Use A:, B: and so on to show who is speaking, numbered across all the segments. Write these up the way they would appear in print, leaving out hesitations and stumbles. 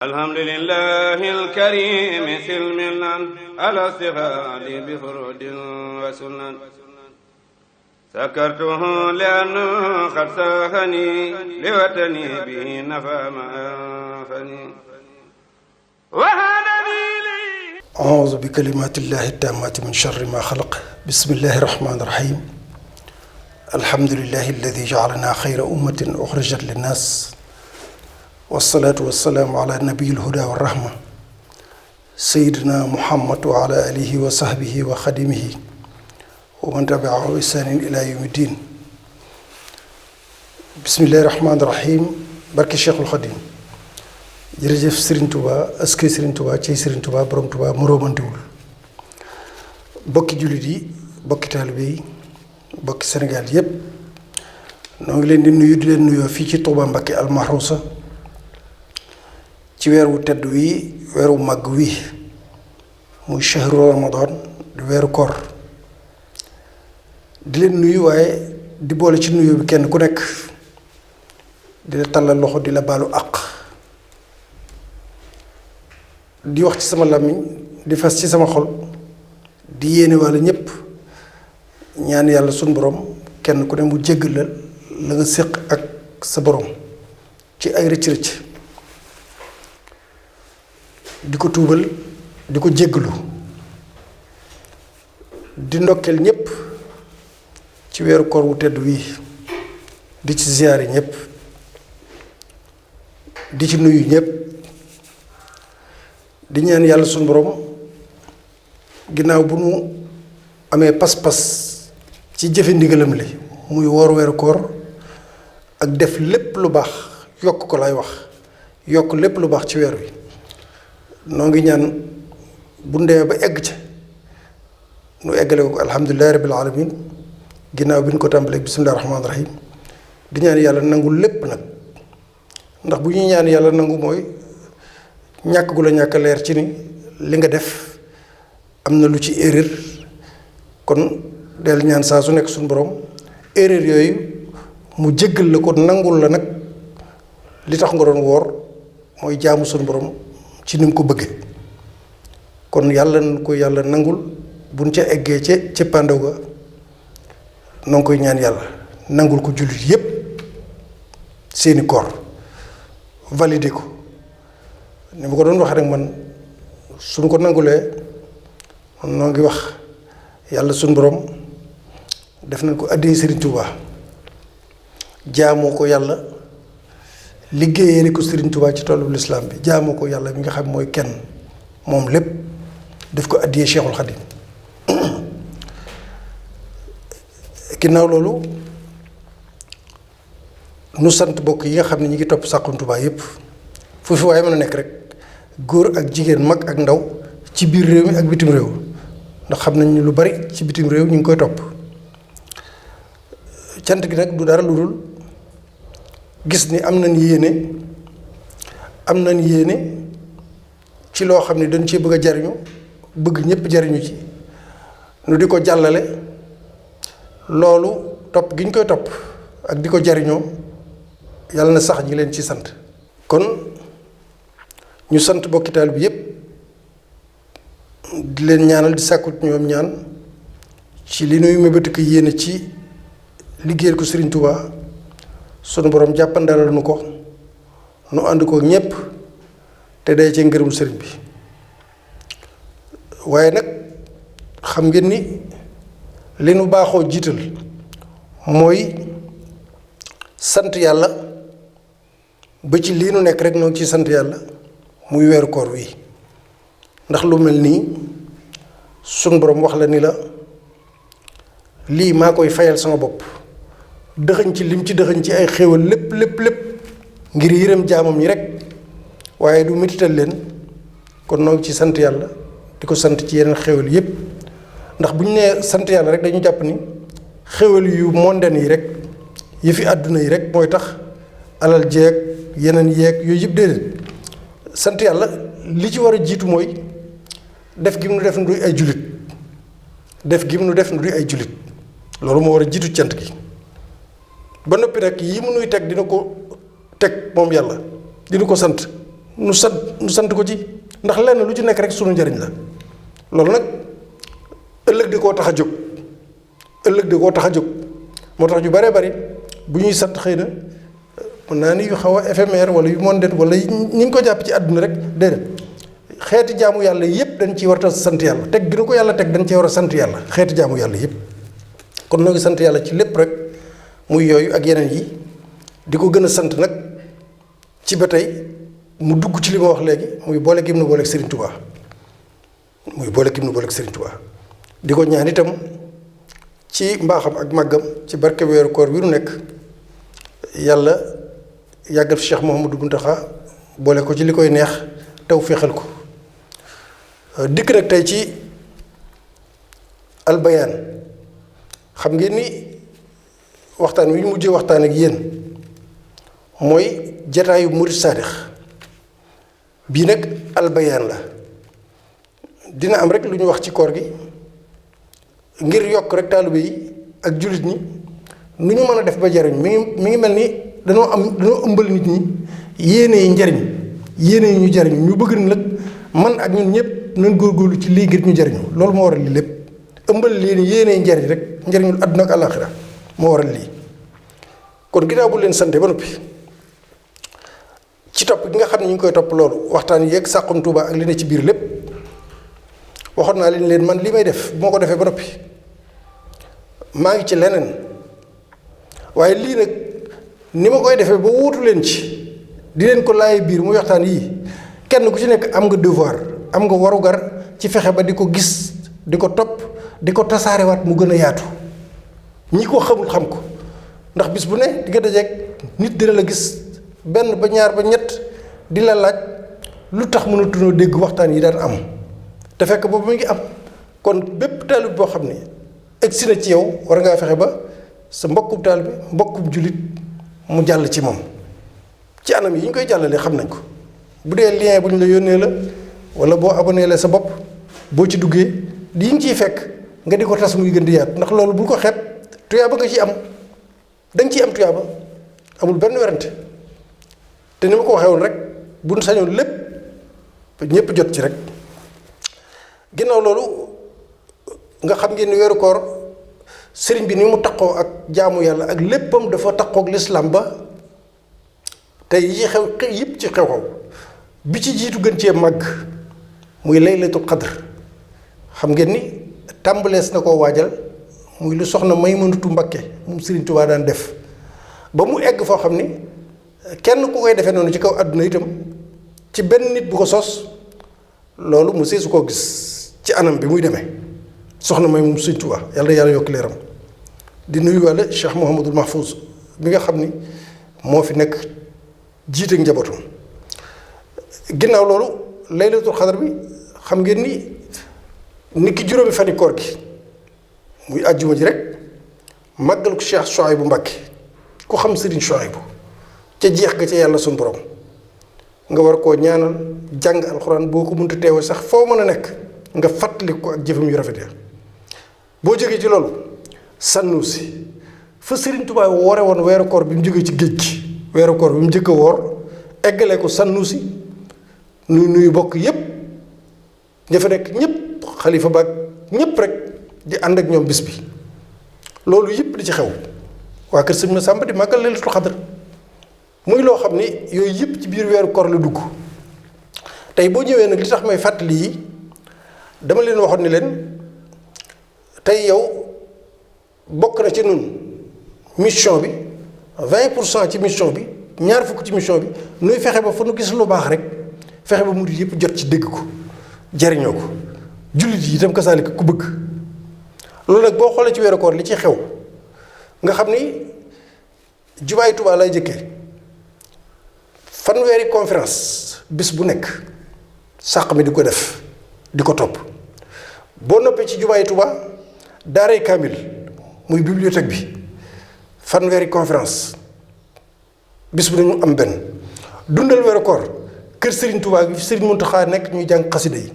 A: alhamdulillahi alkarim silmilan ala stighaali bi furudin wa sunan sakartuhu li'anna qad saahani liwatani bihi nafa ma anfani wa hadani li
B: a'uuzu bi kalimatillahi tammati min sharri ma xalaq bismillahi rahmani rahim alhamdulillahi alladi ja'alana xayra ummatin uxrijat linnas wasalaatu wasalaamu ala nabiyil huda wa rahma sayidina muhammad wa ala alihi wa sahbihi wa xadimihi wa man tabiahu bi ihsaanin ila yawmi diin bismillahi rahmaani rahim barke cheikhul xadim jërëjëf Serigne Touba askay Serigne Touba ci Serigne Touba borom Touba mu romantiwul bokki jullit yi bokki taalibe yi bokki Sénégal yépp noo ngi leen di nuyu di leen nuyoo fii ci Touba Mbacké al Mahrousa ci weer wu tedd wii weeru màgg wii muy shahru ramadan di weeru koor di leen nuyu waaye di boole ci nuyu bi kenn ku nekk di la tàllal loxo di la baalu àq di wax ci sama làmmiñ di fas ci sama xol di yéene walla ñépp ñaan yàlla sunu borom kenn ku ne mu jéggal la nga séq ak sa borom ci ay rëcc-rëcc di ko tuubal di ko jéggalu di ndokkeel ñépp ci weeru koor wu tedd wii di ci ziyaare ñépp di ci nuyu ñépp di ñaan yàlla sunu borom ginnaaw bu nu amee pas-pas ci jëfe ndigalam li muy woor weeru koor ak def lépp lu baax yokk ko lay wax yokk lépp lu baax ci weer wi noo ngi ñaan bu ndee ba egg ca nu eggale ko alhamdulillahi rabbil alamin ginnaaw bi ñu ko tàmbalee bismillahi rahmaani rahim di ñaan yàlla nangu lépp nag ndax bu ñuy ñaan yàlla nangu mooy ñàkk gu la ñàkk leer ci ni li nga def am na lu ci erreur kon del ñaan saa su nekk suñu borom erreur yooyu mu jéggal la ko nangul la nag li tax nga doon woor mooy jaamu suñu borom ci ni mu ko bëggee kon yàlla na ko yàlla nangul buñ ca eggee ca cëppaandaw ga noo ngi koy ñaan yàlla nangul ko jullit yépp seeni koor validé ko ni ma ko doon wax rek man suñ ko nangulee noo ngi wax yàlla suñ borom def nañ ko àddee Serigne Touba jaamoo ko yàlla liggéeyee ko Serigne Touba ci tollu lislaam bi jaamoo ko yàlla mi nga xam mooy kenn moom lépp def ko addiyee Cheikhul Khadim ginnaaw loolu nu sant bokk yi nga xam ne ñi ngi topp Saxum Touba yépp foofu waaye mën a nekk rek góor ak jigéen mag ak ndaw ci biir réew mi ak bitim réew ndax xam nañ lu bari ci bitim réew ñu ngi koy topp cant gi nag du dara lu dul gis ni am nañ yéene ci loo xam ne dañ cee bëgg a jariñu bëgg ñépp jariñu ci nu di ko jàllale loolu topp gi ñu koy topp ak di ko jariñoo yàlla na sax ñi leen ci sant kon ñu sant bokkitaal bi yépp di leen ñaanal di sàkku ñoom ñaan ci li nuy mébéti ko yéene ci liggéeyal ko Serigne Touba sunu borom jàppandalal nu ko nu ànd ko ñépp te day ci ngërëm sëriñ bi waaye nag xam ngeen ni li nu baaxoo jiital mooy sant yàlla ba ci lii nu nekk rek noo ngi ci sant yàlla muy weeru koor wi ndax lu mel nii sunu borom wax la ni la lii maa koy fayal sama bopp dëxëñ ci lim ci dëxëñ ci ay xéewal lépp ngir yërëm jaamam ñi rek waaye du metital leen kon noo ngi ci sant yàlla di ko sant ci yeneen xéewal yépp ndax bu ñu nee sant yàlla rek dañu jàpp ni xéewal yu mondaine yi rek yëfi àdduna yi rek mooy tax alal jeeg yeneen yeeg yooyu yëpp déedéet sant yàlla li ci war a jiitu mooy def gi mu nu def nu duy ay jullit loolu moo war a jiitu cant gi ba noppi nag yi mu nuy teg dina ko teg moom yàlla dina ko sant nu sant ko ci, ndax lenn lu ci nekk rek sunu njariñ la. loolu nag ëllëg di koo tax a jóg moo tax ñu baree bari bu ñuy sant xëy na mën naa ni yu xaw a éphémère wala yu mondet wala ñi ngi ko jàpp ci àdduna rek déedéet. xeeti jaamu yàlla yépp dañ ciy war a sant yàlla, teg gi na ko yàlla teg dañ cee war a sant yàlla, xeeti jaamu yàlla yépp. kon noo ngi sant yàlla ci lépp rek, muy yooyu ak yeneen yi, di ko gën a sant nag ci ba tey mu dugg ci li ma wax léegi, muy boole gim na booleeg Serigne Touba. di ko ñaan itam ci mbaaxam ak màggam ci barke weeru koor wi nu nekk, yàlla yàggal fi Cheikh Mouhamadou Mountakha boole ko ci li koy neex, taw féexal ko. dikk nag tey ci albayaan. xam ngeen ni waxtaan wi ñu mujjee waxtaan ak yéen mooy jataayu murid saadix bii nag albayaan la. dina am rek lu ñu wax ci koor gi ngir yokk rek taalibe yi ak jullit ñi nu ñu mën a def ba jariñ mi ngi mel ni dañoo ëmbal nit ñi yéene yi njariñ, yéene yi ñu jariñ, ñu bëgg nag man ak ñun ñëpp nañ góorgóorlu ci lii ngir ñu jariñu. loolu moo waral lii lépp, ëmbal leen yéene njariñ rek, njariñul àdduna ak àllaaxira moo waral lii. kon ginnaaw bu leen sante ba noppi ci topp gi nga xam ne ñu ngi koy topp loolu waxtaan yeeg Saxum Touba ak li ne ci biir lépp, waxoon naa leen man li may def bu ma ko defee ba noppi maa ngi ci leneen, waaye lii nag ni ma koy defee ba wuutu leen ci di leen ko laay biir muy waxtaan yii, kenn ku ci nekk am nga devoir, am nga warugar ci fexe ba di ko gis, di ko topp, di ko tasaarewaat mu gën a yaatu. ñi ko xamul xam ko, ndax bis bu ne di nga dajeeg nit dina la gis benn ba ñaar ba ñett di la laaj lu tax mënatunoo dégg waxtaan yi daan am, te fekk boobu mu ngi am. kon bépp taalib boo xam ne egsi na ci yow war ngaa fexe ba sa mbokkub taalib, mbokkub jullit mu jàll ci moom ci anam yi ñu koy jàllalee xam nañ ko. bu dee lien bu ñu la yónnee la, wala boo abonné la sa bopp, boo ci duggee di nga ciy fekk nga di ko tas muy gën di yaatu, ndax loolu bul ko xeeb, tuyaaba nga ciy am, danga ciy am tuyaaba, amul benn werante. te ni ma ko waxee woon rek buñ sañoon lépp ñépp jot ci rek. ginnaaw loolu nga xam ngeen ni weeru koor sëriñ bi ni mu taqoo ak jaamu yàlla ak léppam dafa taqoo ak lislaam ba tey yi xew yëpp ci xew-xew bi ci jiitu gën cee màgg muy laylatul qadr. xam ngeen ni tàmbalees na koo waajal muy lu soxna Maymunatu Mbakke moom Sëriñ Tuubaa daan def ba mu egg foo xam ni kenn ku koy defee noonu ci kaw àdduna itam ci benn nit bu ko sos loolu mu seesu koo gis ci anam bi muy demee. soxna may moom Sëriñ Tuubaa yàlla yokk leeram di nuyuwaale Cheikh Mouhamadul Mahfouz bi nga xam ni moo fi nekk jiite njabootam. ginnaaw loolu laylatul xadar bi xam ngeen ni ki juróomi fani koor gi muy àjjuma ji rek màggal ko Cheikh Souhaïbou Mbacké ku xam Serigne Souhaïbou ca jeex ga ca yàlla suñu borom nga war koo ñaanal jàng alxuraan boo ko mënta teewee sax foo mën a nekk nga fàttali ko ak jëfam yu rafet ya. boo jógee ci loolu Sanusi fa Serigne Touba woore woon weeru koor bi mu jógee ci géej gi, weeru koor bi mu njëkk a woor eggalee ko Sanusi nuyu bokk yépp ña fa nekk ñëpp xalifa baag ñëpp rek di ànd ak ñoom bis bi. loolu yëpp di ci xew waa kër sëñ Massamba di màggal laylatul xadr muy loo xam ni yooyu yëpp ci biir weeru koor la dugg. tey boo ñëwee nag li tax may fàttali yi dama leen waxoon ni leen tey yow bokk na ci nun mission bi 20% ci mission bi, ñaar fukk ci mission bi nuy fexe ba fa nu gis lu baax rek fexe ba murid yëpp jot ci dégg ko jariñoo ko, jullit yi itam kasaalika ku bëgg. loolu nag boo xoolee ci weeru koor li ci xew nga xam ni jumaay Tuubaa lay jëkkee fanweeri conférence bis bu nekk sàq mi di ko def di ko topp. boo noppee ci jumaay Tuubaa daaray kaamil muy bibliothèque bi fanweeri conférence bis bu nañu am benn. dundal weeru koor kër Serigne Touba gi fi Serigne Mountakha nekk ñuy jàng xasida yi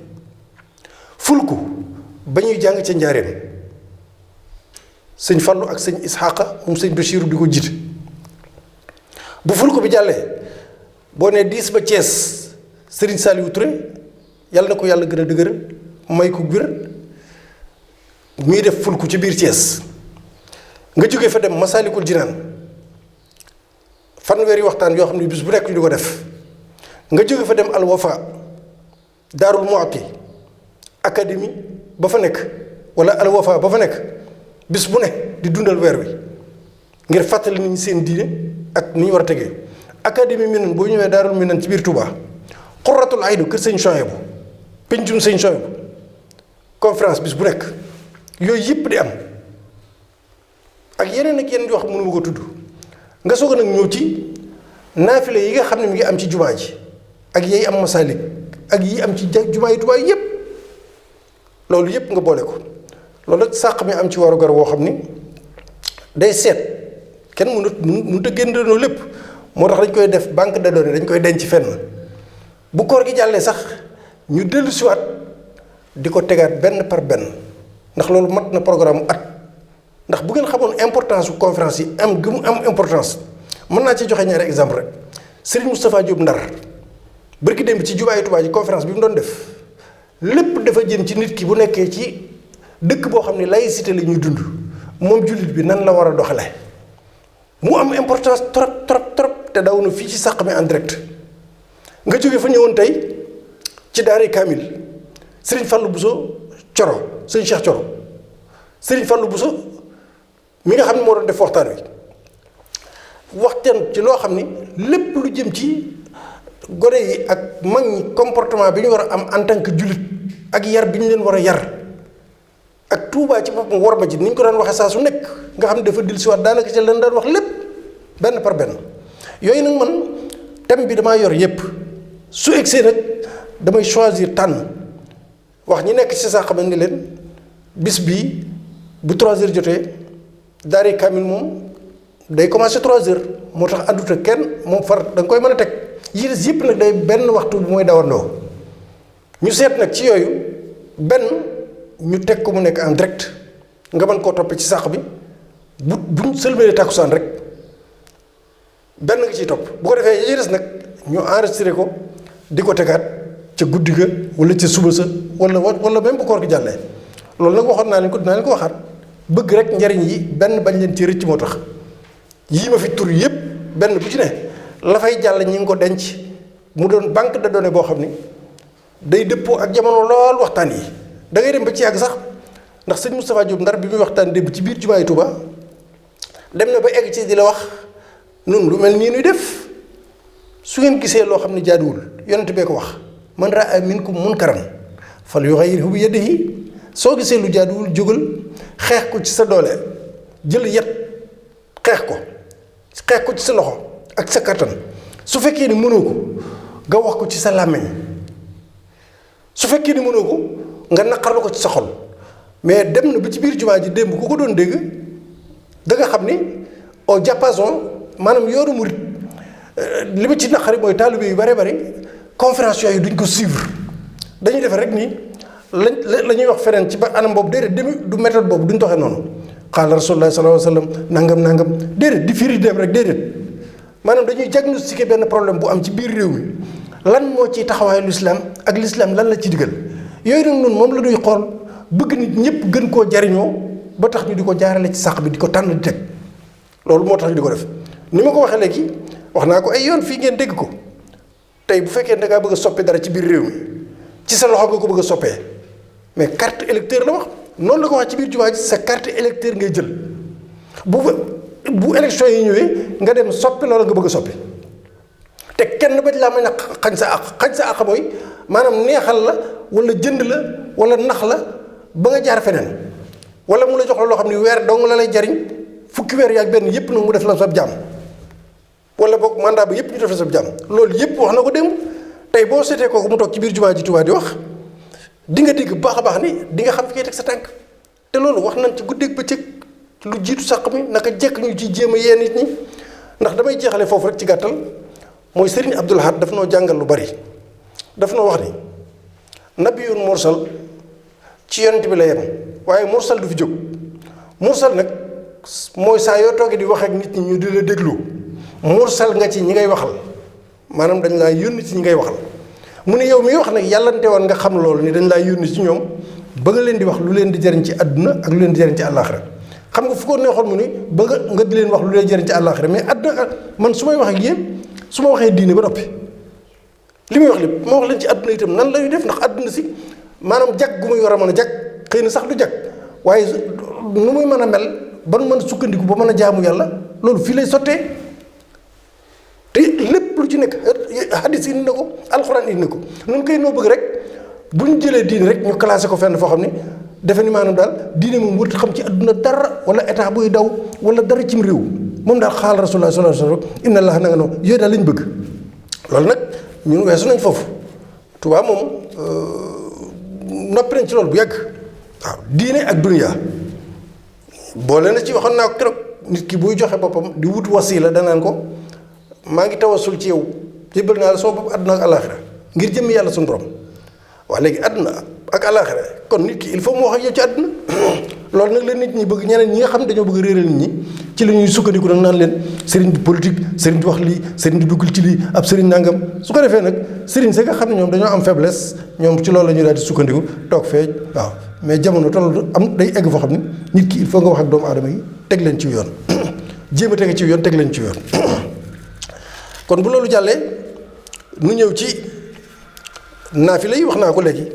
B: fulku ba ñuy jàng ca njaareem sëñ Fallu ak sëñ Isxaaqa moom sëñ Bachiru di ko jiite. bu fulku bi jàllee boo nee 10 ba Thiès Serigne Saliou Touré yàlla na ko yàlla gën a dëgëral may ko wér muy def fulku ci biir Thiès nga jóge fa dem Masaalikul Jinaan fanweeri waxtaan yoo xam ne bis bu nekk ñu di ko def nga jóge fa dem Al Wafa Daarul Muhti académie ba fa nekk wala Al Wafa ba fa nekk bis bu ne di dundal weer wi ngir fàttali nit ñi seen diine ak ni ñu war a tegee académie Minane boo ñëwee Daarul Minane ci biir Touba Xurratul Aynu kër sëñ Chouaïbou pencum sëñ Chouaïbou conférence bis bu nekk yooyu yëpp di am ak yeneen yoo xam ne mënu ma ko tudd nga soog a nag ñëw ci naafile yi nga xam ne mi ngi am ci jumaa ji ak yi am Masalik ak yi am ci jumaa yi Touba yëpp loolu yëpp nga boole ko loolu nag sàq mi am ci warugar woo xam ni day seet kenn mënut a génn doonoo lépp moo tax dañ koy def banque de données dañ koy denc fenn bu koor gi jàllee sax ñu dellu siwaat di ko tegaat benn par benn ndax loolu mat na programme at ndax bu ngeen xamoon importance su conférence yi am gi mu am importance mën naa ci joxe ñaari exemple rek Serigne Moustapha Diop Ndar bërki démb ci jubaayu Tuubaa ji conférence bi mu doon def lépp dafa jëm ci nit ki bu nekkee ci dëkk boo xam ne laïcité la ñuy dund moom jullit bi nan la war a doxale mu am importance trop trop trop te daw na fii ci sàq mi en direct nga jóge fa ñëwoon tey ci daari Kamil Serigne Fallou Bousso Coro Serigne Cheikh Coro Serigne Fallou Bousso mi nga xam ne moo doon def waxtaan ci loo xam ni lépp lu jëm ci gone yi ak mag ñi comportement bi ñu war a am en tant que jullit ak yar bi ñu leen war a yar ak Tuubaa ci boppam war ma ji ni ñu ko daan waxee saa su nekk nga xam ne dafa dil si waat daanaka ci leen daan wax lépp benn par benn yooyu nag man thème bi damaa yor yépp su egsee nag damay choisir tànn wax ñi nekk ci saa xamal ni leen bis bii bu 3 heures jotee daari Kamil moom day commencé 3 heures moo tax àndut ak kenn moom far da nga koy mën a teg yi des yëpp nag day benn waxtu bu mooy dawandoo ñu seet nag ci yooyu benn ñu teg ko mu nekk en direct nga mën koo toppee ci sàq bi buñ sëlmalee tàkkusaan rek benn nga ciy topp bu ko defee yi des nag ñu enregistré ko di ko tegaat ca guddi ga wala ca suba sa wala même bu koor gi jàllee loolu nag waxoon naa leen ko dinaa leen ko waxaat bëgg rek njariñ yi benn bañ leen ci rëcc moo tax yii ma fi tur yëpp benn bu ci ne la fay jàll ñi ngi ko denc mu doon banque de données boo xam ni day dëppoo ak jamono lool waxtaan yi da ngay dem ba ci yàgg sax ndax sëñ Moustapha Diop Ndar bi muy waxtaan démb ci biir jumaay Touba dem na ba egg ci di la wax nun lu mel nii nuy def su ngeen gisee loo xam ne jaaduwul yonent bee ko wax man raa minkum munkaran fal yughayyirhu bi yadihi soo gisee lu jaaduwul jógal xeex ko ci sa doole jël yet xeex ko ci sa loxo ak sa kattan su fekkee ni mënoo ko nga wax ko ci sa làmmiñ su fekkee ni mënoo ko nga naqarlu ko ci sa xol mais dem na ba ci biir jumaa ji démb ku ko doon dégg da nga xam ni au diapason maanaam yoonu murit li ma ci naqari mooy taalibe yu bare bari conférence yooyu duñ ko suivre dañuy defe rek nii la ñuy wax feneen ci ba anam boobu déedéet demi du méthode boobu duñ doxee noonu xaala rasulullah sallallahu alayhi wa sallam nangam déedéet di firi dem rek déedéet maanaam dañuy diagnostiquer benn problème bu am ci biir réew mi lan moo ciy taxawaayu lislaam ak lislaam lan la ci digal yooyu nag noonu moom la ñuy xool bëgg nit ñëpp gën koo jariñoo ba tax ñu di ko jaarale ci sàq bi di ko tànn di teg loolu moo tax ñu di ko def ni ma ko waxee léegi wax naa ko ay yoon fii ngeen dégg ko tey bu fekkee da ngaa bëgg a soppi dara ci biir réew mi ci sa loxo nga ko bëgg a soppee mais carte électeur la wax noonu la ko wax ci biir jumaa ji sa carte électeur ngay jël bu élection yi ñëwee nga dem soppi loolu nga bëgg a soppi te kenn ba laa may na xañ sa àq mooy maanaam neexal la wala jënd la wala nax la ba nga jaar feneen wala mu la jox la loo xam ne weer dong la lay jariñ fukki weer yaak benn yëpp nag mu def la sab jàmm wala boog mandat bi yëpp ñu def la sab jàmm loolu yëpp wax na ko démb tey boo seetee kooku mu toog ci biir jumaa ji Tuubaa di wax di nga dégg baax a baax ni di nga xam fi ngay teg sa tànk te loolu wax nañ ci guddeeg bëccëg lu jiitu sàq mi naka jekk ñu ci jéem a yee nit ñi ndax damay jeexale foofu rek ci gàttal mooy Serigne Abdoul Ahad daf noo jàngal lu bari daf noo wax ni nabiyun mursal ci yonent bi la yem waaye mursal du fi jóg mursal nag mooy saa yoo toogee di wax ak nit ñi ñu di la déglu mursal nga ci ñi ngay waxal maanaam dañ laa yónni ci ñi ngay waxal mu ne yow mi wax nag yàllante woon nga xam loolu ni dañ laa yónni ci ñoom ba nga leen di wax lu leen di jëriñ ci àdduna ak lu leen di jëriñ ci àllaaxira xam nga fu ko neexoon mu ni ba nga di leen wax lu leen jëriñ ci àllaaxira mais àdduna man su may wax ak yéen su ma waxee diine ba noppi li muy wax lépp ma wax leen ci àdduna itam nan lay def ndax àdduna si maanaam jag gu muy war a mën a jag xëy na sax du jag waaye nu muy mën a mel ba nu mën a sukkandiku ba mën a jaamu yàlla loolu fii lay sottee te lépp lu ci nekk hadis indi na ko alxuraan indi na ko nun koy noo bëgg rek bu ñu jëlee diine rek ñu classé ko fenn foo xam ne defe ni maanaam daal diine moom warut xam ci àdduna dara wala état buy daw wala dara cim réew moom daal xaal rasulullah sallallahu alayhi wa sallam inna allah na nga noonu yooyu daal lañ bëgg loolu nag ñun weesu nañ foofu Tuubaa moom noppi nañ ci loolu bu yàgg waaw diine ak dunya boole na ci waxoon naa ko keroog nit ki buy joxe boppam di wut wasila danaan ko maa ngi tawasul ci yow jébbal naa la soo bopp àdduna ak alaxira ngir jëmmi yàlla suñu borom waaw léegi àdduna ak alaxira kon nit ki il faut mu wax ak yow ci àdduna loolu nag la nit ñi bëgg ñeneen ñi nga xam ne dañoo bëgg réeral nit ñi ci la ñuy sukkandiku nag naan leen sëriñ bi politique sëriñ bi wax lii sëriñ bi duggul ci lii ab sëriñ nangam su ko defee nag sëriñ si nga xam ne ñoom dañoo am faiblesse ñoom ci loolu la ñuy daal di sukkandiku toog fee waaw mais jamono toll am day egg foo xam ne nit ki il faut nga wax ak doomu aadama yi teg leen ci yoon jéem a tege ci yoon teg leen ci yoon kon bu loolu jàllee nu ñëw ci naafila yi wax naa ko léegi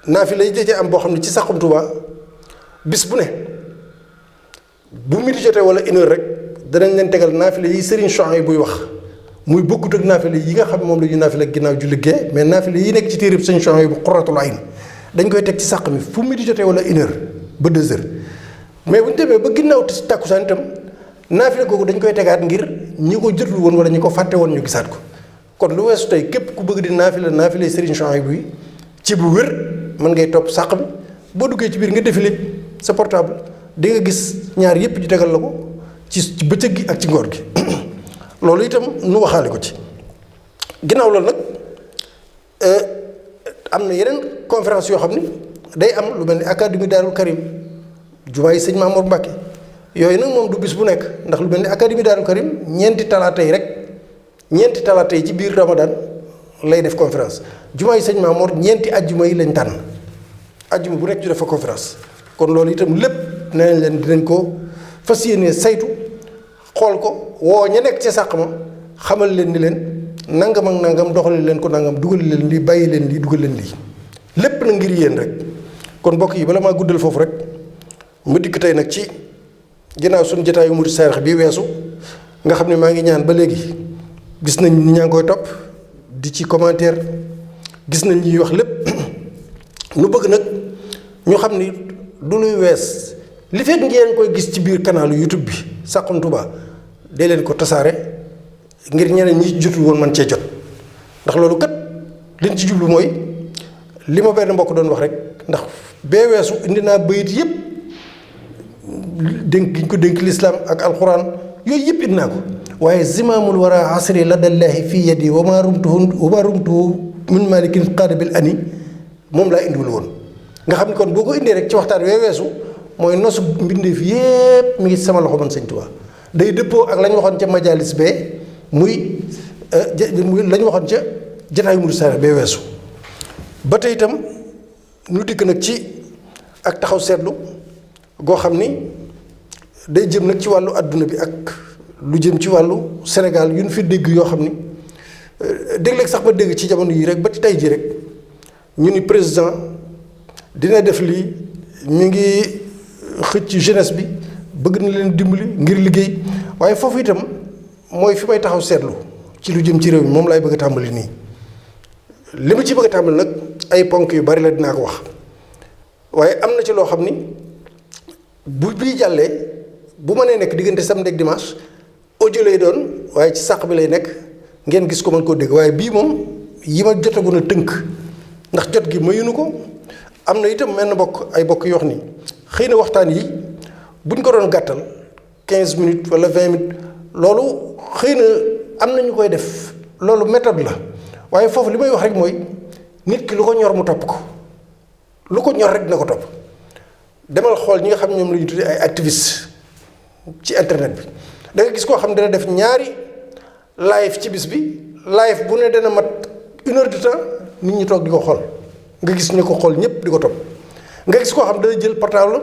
B: naafila yi da am boo xam ne ci Saxum Touba bis bu ne bu midi jotee wala une heure rek danañ leen tegal naafila yi Serigne Chouaïb buy wax muy bokkut ak naafila yi nga xam ne moom la ñu naafila ginnaaw julli gee mais naafila yi nekk ci téereb Serigne Chouaïb bu Qurratul Ayn dañ koy teg ci sàq mi fu midi jotee wala une heure ba 2 heures mais bu ñu demee ba ginnaaw tàkkusaan itam naafila googu dañ koy tegaat ngir ñi ko jotul woon wala ñi ko fàtte woon ñu gisaat ko kon lu weesu tey képp ku bëgg di naafila Serigne Chouaïb bi ci bu wér mën ngay topp sàq mi boo duggee ci biir nga défilé sa portable di nga gis ñaar yépp ñu tegal la ko ci bëccëg gi ak ci ngoor gi loolu itam nu waxaale ko ci ginnaaw loolu nag am na yeneen conférence yoo xam ni day am lu mel ni académie Daarul Karim jumaa yi sëñ Mamour Mbacke yooyu nag moom du bis bu nekk ndax lu mel ni académie Daarul Karim ñeenti talaata yi ci biir Ramadan lay def conférence jumaa yi sëñ Mamour ñeenti ajjuma yi lañ tànn ajjuma bu nekk ñu def fa conférence kon loolu itam lépp nee nañ leen dinañ ko fas yéene saytu xool ko woo ña nekk ca sàq ma xamal leen ni leen nangam ak nangam doxali leen ko nangam dugal leen lii bàyyi leen lii dugal leen lii lépp na ngir yéen rek kon mbokk yi bala maa guddal foofu rek ma dikk tey nag ci ginnaaw suñu jotaayu murid saarix bi weesu nga xam ne maa ngi ñaan ba léegi gis nañ ni ñaa ngi koy topp di ci commentaire gis nañ ñuy wax lépp nu bëgg nag ñu xam ni du luy wees li fekk ngeen koy gis ci biir canal YouTube bi Saxum Touba dee leen ko tasaare ngir ñeneen ñi jotul woon man cee jot ndax loolu kat liñ ci jublu mooy li ma benn mbokk doon wax rek ndax bee weesu indi naa bayit yëpp dénk giñ ko dénk lislaam ak alxuraan yooyu yëpp indi naa ko waaye zimaamul wara asri la dallahi fii yadi wa ma rumtuhu min malikin qaadabil ani moom laa indiwul woon nga xam ne kon boo ko indee rek ci waxtaan wee weesu mooy nosu mbindeef yépp mi ngi sama loxo man Sëñ Tuubaa day dëppoo ak la ñu waxoon ca majalis bee muy la ñu waxoon ca jataayu murid saarix bee weesu ba tey itam ñu dikk nag ci ak taxaw seetlu goo xam ni day jëm nag ci wàllu àdduna bi ak lu jëm ci wàllu Sénégal yu ñu fi dégg yoo xam ni dégg sax ba dégg ci jamono yii rek ba tey jii rek ñu ni président dina def lii mi ngi xëcc jeunesse bi bëgg na leen dimbali ngir liggéey waaye foofu itam mooy fi may taxaw seetlu ci lu jëm ci réew mi moom laay bëgg a tàmbali nii li ma ci bëgg a tàmbali nag ay ponk yu bari la dinaa ko wax waaye am na ci loo xam ni bu bii jàllee bu mënee nekk diggante samedi ak dimanche audio lay doon waaye ci sàq bi lay nekk ngeen gis ko mën koo dégg waaye bii moom yi ma jotagoon a tënk ndax jot gi mayunu ko am na itam menn bokk ay bokk yoo xam ni xëy na waxtaan yi buñ ko doon gàttal 15 minutes wala 20 minutes loolu xëy na am na ñu koy def loolu méthode la waaye foofu li may wax rek mooy nit ki lu ko ñor mu topp ko lu ko ñor rek na ko topp demal xool ñi nga xam ñoom la ñu tuddee ay activistes ci internet bi da nga gis koo xam ne dana def ñaari live ci bis bi live bu ne dana mat 1 heure de temps nit ñi toog di ko xool nga gis ñu ko xool ñëpp di ko topp nga gis koo xam dana jël portable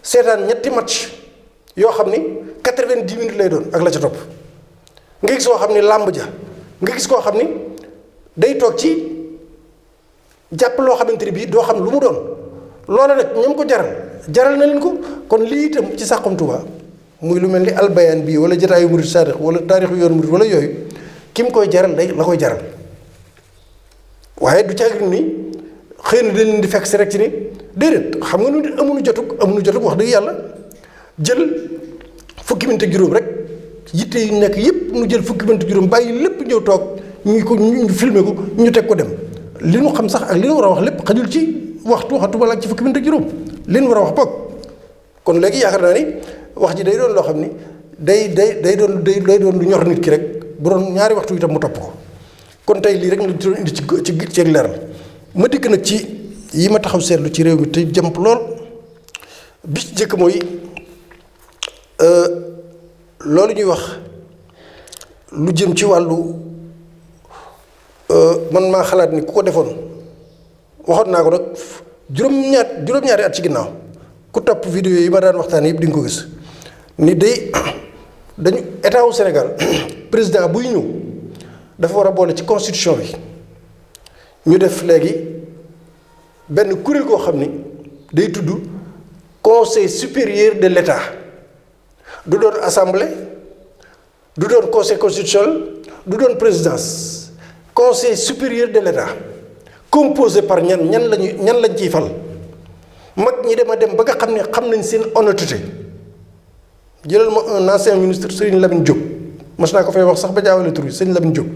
B: seetaan ñetti match yoo xam ni 90 minutes lay doon ak la ca topp nga gis koo xam ni làmb ja nga gis koo xam ni day toog ci jàpp loo xamante ni bii doo xam lu mu doon loola nag ñoom ko jaral na leen ko kon lii itam ci Saxum Touba muy lu mel ni albayaan bii wala jotaayu murid saadix wala taarixu yoon murid wala yooyu ki mu koy jaral day la koy jaral waaye du caagin ni xëy na dañ leen di fekk si rek ci ni déedéet xam nga nu amuñu jotug wax dëgg yàlla jël fukki minute ak juróom rek yitte yu nekk yëpp nu jël fukki minute ak juróom bàyyi lépp ñëw toog ñu filmer ko ñu teg ko dem li nu xam sax ak li nu war a wax lépp xajul ci waxtu bala ak ci fukki minute ak juróom li nu war a wax boog kon léegi yaakaar naa ni wax ji day doon loo xam ni day doon lu ñor nit ki rek bu doon ñaari waxtu itam mu topp ko kon tey lii rek ñu doon indi ci leeral ma dikk nag ci yi ma taxaw seetlu ci réew mi te jàmp lool bi ci njëkk mooy loolu ñuy wax lu jëm ci wàllu man maa xalaat ni ku ko defoon waxoon naa ko nag juróom-ñaari at ci ginnaaw ku topp vidéo yi ma daan waxtaan yëpp di nga ko gis ni dañu état wu Sénégal président buy ñëw dafa war a boole ci constitution bi ñu def léegi benn kuréel koo xam ni day tudd conseil supérieur de l'État du doon assemblée du doon conseil constitutionnel du doon présidence conseil supérieur de l'État composé par ñan lañ ciy fal mag ñi dem ba nga xam ne xam nañ seen honnêteté jëlal ma un ancien ministre Serigne Lamine Diop mas naa ko fay wax sax ba jaawale tur yi Serigne Lamine Diop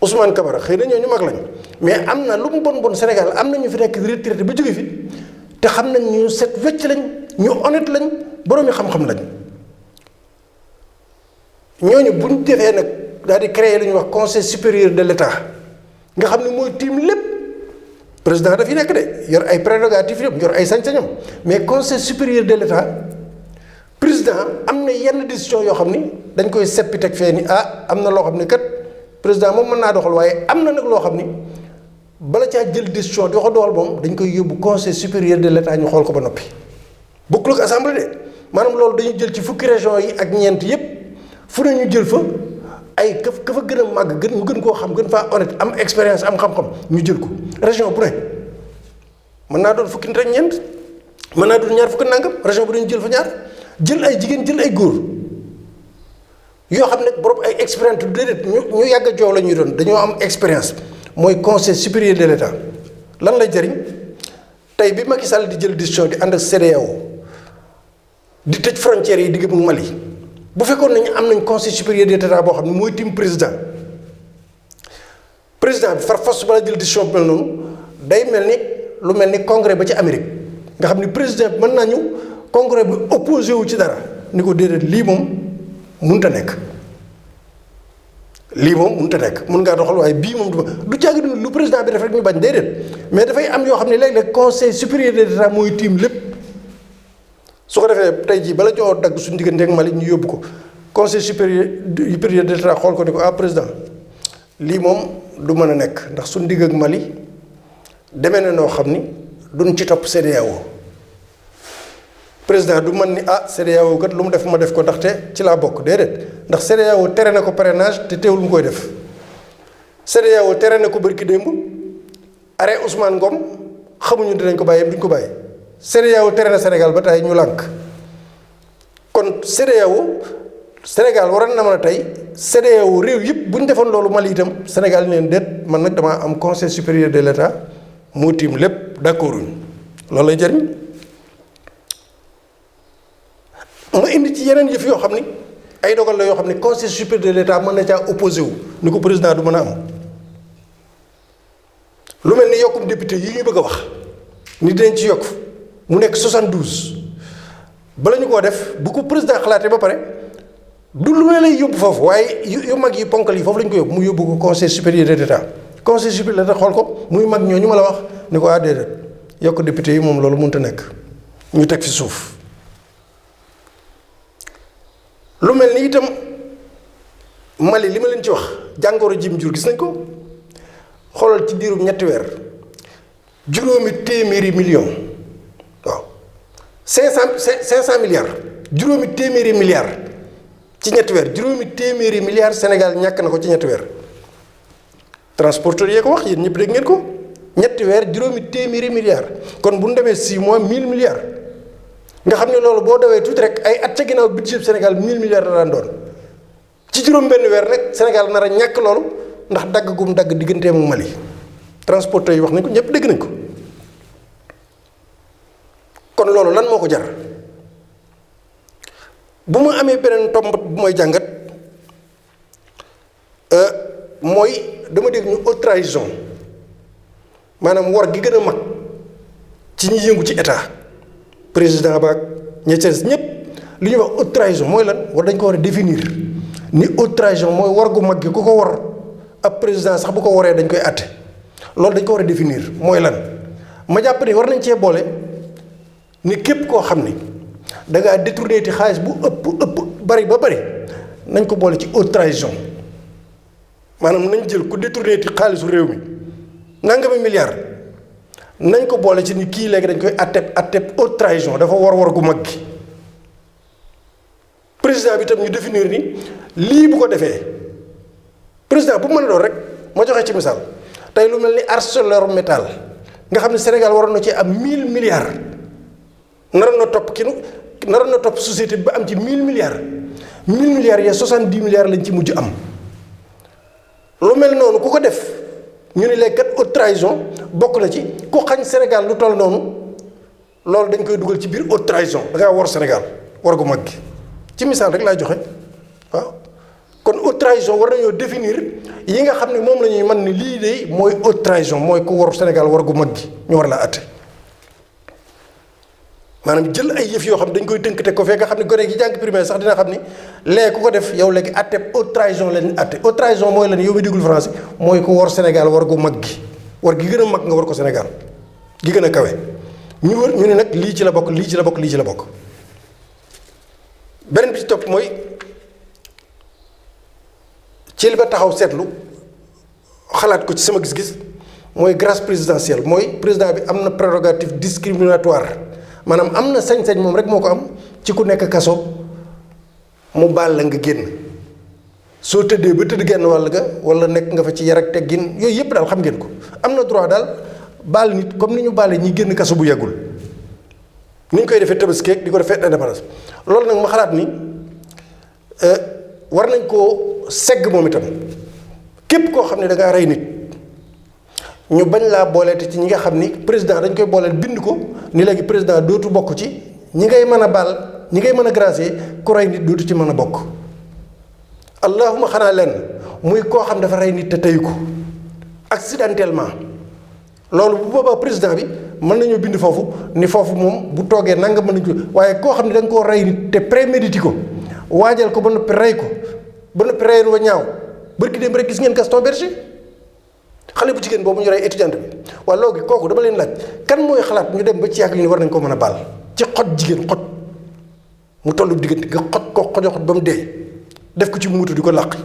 B: Ousmane Kabara xëy na ñooñu mag lañ mais am na lu mu bon Sénégal am na ñu fi nekk retraité ba jóge fi te xam nañ ñu set wecc lañ ñu honnête lañ boroomi xam-xam lañ ñooñu bu ñu defee nag daal di créer lu ñuy wax conseil supérieur de l'État nga xam ne mooy tiim lépp président daf yi nekk de yor ay prérogatives yëpp yor ay sañ-sañam mais conseil supérieur de l'État président am na yenn décision yoo xam ni dañ koy seppi teg fee ni am na loo xam ni kat président moom mën naa doxal waaye am na nag loo xam ni bala caa jël décision di ko doxal moom dañ koy yóbbu conseil supérieur de l'État ñu xool ko ba noppi bokkul ak assemblée de maanaam loolu dañuy jël ci fukki région yi ak ñeent yépp fu ne ñu jël fa ay ka fa gën a màgg ñu gën koo xam gën faa honnête am expérience am xam-xam ñu jël ko région bu ne mën naa doon fukki nit ak ñeent mën naa doon ñaar fukki nangam région bu ne ñu jël fa ñaar jël ay jigéen jël ay góor yoo xam ne borom ay expérience déedéet ñu yàgg a joow la ñuy doon dañoo am expérience mooy conseil supérieur de l'État lan lay jëriñ tey bi Macky Sall di jël décision di ànd ak CEDEAO di tëj frontières yi digg ak Mali bu fekkoon nañu am nañ conseil supérieur de l'État boo xam ne mooy tim président bi far force bala jël décision bi mel noonu day mel ni lu mel ni congrès ba ci Amérique nga xam ni président bi mën naa ñëw congrès bi opposé wu ci dara ni ko déedéet lii moom mënut a nekk mun ngaa doxal waaye bii moom du jàgg lu président bi def rek ñu bañ déedéet mais dafay am yoo xam ne léeg-léeg conseil supérieur de l'État mooy tiim lépp su ko defee tey jii bala joxoo dagg suñu diggante ak Mali ñu yóbbu ko conseil supérieur de l'État xool ko ni ko président lii moom du mën a nekk ndax suñu digg ak Mali demee na noo xam ni duñ ci topp CEDEAO président du mën ni CEDEAO kat lu mu def ma def ko ndaxte ci laa bokk déedéet ndax CEDEAO tere na ko parrainage te teewul mu koy def CEDEAO tere na ko bërki démb arrêt Ousmane Ngom xamuñu dinañ ko bàyyi duñ ko bàyyi CEDEAO tere na Sénégal ba tey ñu lànk kon CEDEAO Sénégal waroon na mën a tey CEDEAO réew yëpp bu ñu defoon loolu Mali itam Sénégal neen déet man nag damaa am conseil supérieur de l'État moo tiim lépp d'accorduñ loolu lay jëriñ ma indi ci yeneen yëf yoo xam ni ay dogal la yoo xam ni conseil supérieur de l'État mën na caa opposé wu ni ko président du mën a am lu mel ni yokkum député yi ñu bëgg a wax ni dinañ ci yokk mu nekk 72 bala ñu koo def bu ko président xalaatee ba pare du lu ne lay yóbbu foofu waaye yu mag yi ponkal yi foofu la ñu ko yóbbu mu yóbbu ko conseil supérieur de l'État conseil supérieur de l'État xool ko muy mag ñooñu ma la wax ni ko déedéet yokk député yi moom loolu mënut a nekk ñu teg fi suuf. lu mel ni itam Mali li ma leen ci wax jàngoro jim jur gis nañ ko xoolal ci diirum ñetti weer juróomi téeméeri million waaw 500 milliards juróomi téeméeri milliards ci ñetti weer juróomi téeméeri milliards Sénégal ñàkk na ko ci ñetti weer transporteur yee ko wax yéen ñëpp dégg ngeen ko ñetti weer juróomi téeméeri milliards kon bu ñu demee 6 mois 1000 milliards nga xam ne loolu boo dawee tuuti rek ay at ca ginnaaw budget Sénégal 1000 milliards la daan doon ci juróom benn weer rek Sénégal nar a ñàkk loolu ndax dagg gum dagg digganteem ak Mali transporteur yi wax nañ ko ñëpp dégg nañ ko kon loolu lan moo ko jar bu ma amee beneen tomb bu may jàngat mooy dama dégg ñu haute trahison maanaam war gi gën a mag ci ñi yëngu ci état président baag ña ca ñëpp li ñuy wax haute trahison mooy lan war dañ ko war a définir ni haute trahison mooy war gu mag gi ku ko war ab président sax bu ko waree dañ koy àtte loolu dañ ko war a définir mooy lan ma jàpp ni war nañ cee boole ni képp koo xam ni da ngaa détourné ti xaalis bu ëpp bari ba bari nañ ko boole ci haute trahison maanaam nañ jël ku détourné ti xaalisu réew mi nangami milliard nañ ko boole ci ni kii léegi dañ koy atteb haute trahison dafa war gu mag gi président bi tam ñu définir ni lii bu ko defee président bu mën a doon rek ma joxe ci misaal tey lu mel ni ArcelorMittal nga xam ne Sénégal waroon na ci am 1000 milliards naroon na topp société bi ba am ci 1000 milliards 1000 milliards ya 70 milliards lañ ci mujj am lu mel noonu ku ko def ñu ne léegi kat haute trahison bokk na ci ku xañ Sénégal lu toll noonu loolu dañ koy dugal ci biir haute trahison da ngaa war Sénégal war gu mag gi ci misaal rek laay joxe waaw kon haute trahison war nañoo définir yi nga xam ne moom la ñuy mën ni lii de mooy haute trahison mooy ku war Sénégal war gu mag gi ñu war laa atte maanaam jël ay yëf yoo xam ne dañ koy tënk teg ko fee nga xam ne gone gi jàng primaire sax dina xam ni léegi ku ko def yow léegi atte haute trahison lañ atte haute trahison mooy lan yow mi déggul français mooy ku war Sénégal war gu mag gi war gi gën a mag nga war ko Sénégal gi gën a kawe ñu ne nag lii ci la bokk lii ci la bokk lii ci la bokk beneen bi ci topp mooy ci li ba taxaw seetlu xalaat ko ci sama gis-gis mooy grâce présidentielle mooy président bi am na prérogative discriminatoire maanaam am na sañ-sañ moom rek moo ko am ci ku nekk kaso mu baal la nga génn soo tëddee ba tëdd genn wàll ga wala nekk nga fa ci yar ak teggin yooyu yëpp daal xam ngeen ko am na droit daal baal nit comme ni ñu baale ñi génn kaso bu yeggul ni ñu koy defee Tabaski di ko defee indépendance loolu nag ma xalaat ni war nañ koo segg moom itam képp koo xam ne da ngaa rey nit ñu bañ laa booleete ci ñi nga xam ni président dañ koy booleel bind ko ni léegi président dootu bokk ci ñi ngay mën a baal ñi ngay mën a gracier ku rey nit dootu ci mën a bokk allahuma xanaa lenn muy koo xam dafa rey nit te teyu ko accidentellement loolu bu boobaa président bi mën nañoo bind foofu ni foofu moom bu toogee nanga mën nañu ko waaye koo xam ne da nga koo rey nit te prémédité ko waajal ko ba noppi rey ko ba noppi reyen wa ñaaw bërki démb rek gis ngeen Gaston Berger xale bu jigéen boobu ñu rey étudiante bi waaye loogi kooku dama leen laaj kan mooy xalaat ñu dem ba ci yàgg ñu ne war nañ ko mën a baal ci xoj jigéen xoj mu tollu diggante nga xoj ko xoj ba mu dee def ko ci muutu di ko làq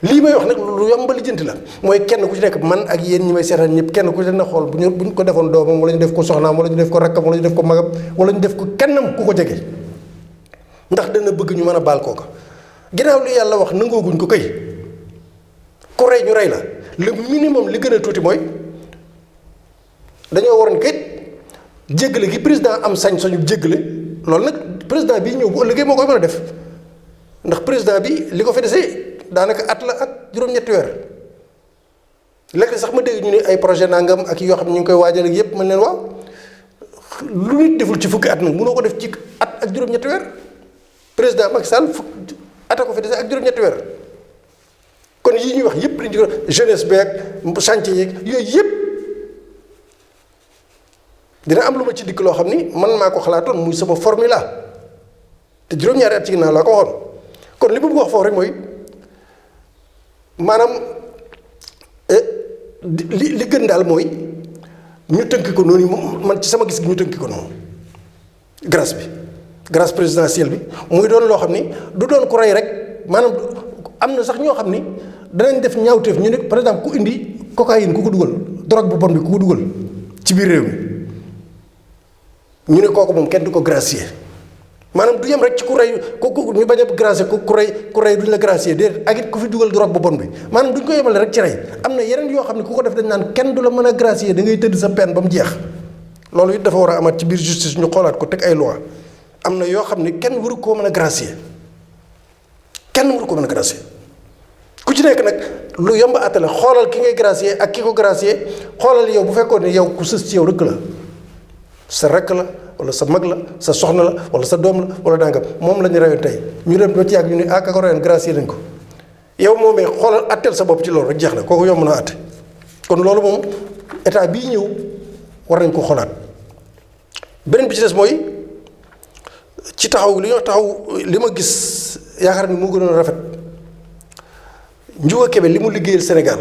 B: lii may wax nag lu yomb ba lijjanti la mooy kenn ku ci nekk man ak yéen ñi may seetaan ñëpp kenn ku ci na xool bu ñu ko defoon doomam wala ñu def ko soxnaam wala ñu def ko rakkam wala ñu def ko magam wala ñu def ko kennam ku ko jege ndax dana bëgg ñu mën a baal kooka ginnaaw li yàlla wax nangooguñ ko kay ku rey ñu rey la le minimum li gën a tuuti mooy dañoo waroon kayit jéggale gi président am sañ-sañu jéggale loolu nag président bii ñëw bu ëllëgee moo koy mën a def ndax président bi li ko fi desee daanaka at la ak juróom-ñetti weer léegi sax ma dégg ñu ne ay projet nangam ak yoo xam ne ñu ngi koy waajal ak yépp man leen waaw lu nit deful ci fukki at nag mënoo ko def ci at ak juróom-ñetti weer président Macky Sall ata ko fi dese ak juróom-ñetti weer kon yii ñuy wax yépp dañu ko jeunesse beeg chantier yeeg yooyu yépp dina am lu ma ci dikk loo xam ni man maa ko xalaatoon muy sama formula te juróom-ñaari at ci ginnaaw laa ko waxoon kon li ma bëgg wax foofu rek mooy maanaam li gën daal mooy ñu tënk ko noonu man ci sama gis gi ñu tënk ko noonu grâce présidentielle bi muy doon loo xam ni du doon ku rey rek maanaam am na sax ñoo xam ni danañ def ñaawteef ñu ne par exemple ku indi cocaïne ku ko dugal drogue bu bon bi ku ko dugal ci biir réew mi ñu ne kooku moom kenn du ko gracier maanaam du yem rek ci ku rey ku ñu bañ a gracier ku rey duñ la gracier déedéet ak it ku fi dugal drogue bu bon bi maanaam duñ ko yemale rek ci rey am na yeneen yoo xam ne ku ko def dañ naan kenn du la mën a gracier da ngay tëdd sa peine ba mu jeex loolu it dafa war a amaat ci biir justice ñu xoolaat ko teg ay loi am na yoo xam ne kenn waru koo mën a gracier kenn waru ko mën a gracier ku ci nekk nag lu yomb àtte la xoolal ki ngay gracier ak ki ko gracier xoolal yow bu fekkoon ne yow ku sës ci yow rek la sa rakk la wala sa mag la sa soxna la wala sa doom la wala dangam moom la ñu reyoon tey ñu dem ba ci yàgg ñu ne ka ko reyoon gracier nañ ko yow moomee xoolal àtteel sa bopp ci loolu rek jeex na kooku yomb na àtte kon loolu moom état bii ñëw war nañ ko xoolaat beneen bi ci des mooy ci taxaw li ñoo taxaw li ma gis yaakaar ni moo gënoon a rafet Ndiouga Kébé li mu liggéeyal Sénégal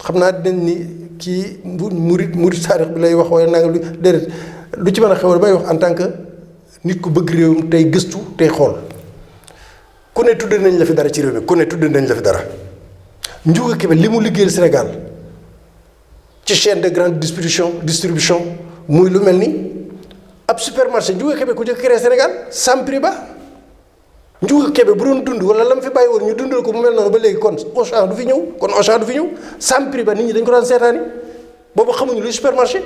B: xam naa dinañ ni kii murid taarix bi lay wax wala nanga lu déedéet lu ci mën a xew damay wax en tant que nit ku bëgg réewam tey gëstu tey xool ku ne tudd nañ la fi dara ci réew mi ku ne tudd nañ la fi dara Ndiouga Kébé li mu liggéeyal Sénégal ci chaîne de grande distribution muy lu mel ni ab supermarché Ndiouga Kébé ku jëkk créé Sénégal sans prix ba Ndiouga Kébé bu doon dund wala la mu fi bàyyi woon ñu dundal ko mu mel noonu ba léegi kon Auchan du fi ñëw sans prix ba nit ñi dañ ko daan seetaani boobu xamuñu luy supermarché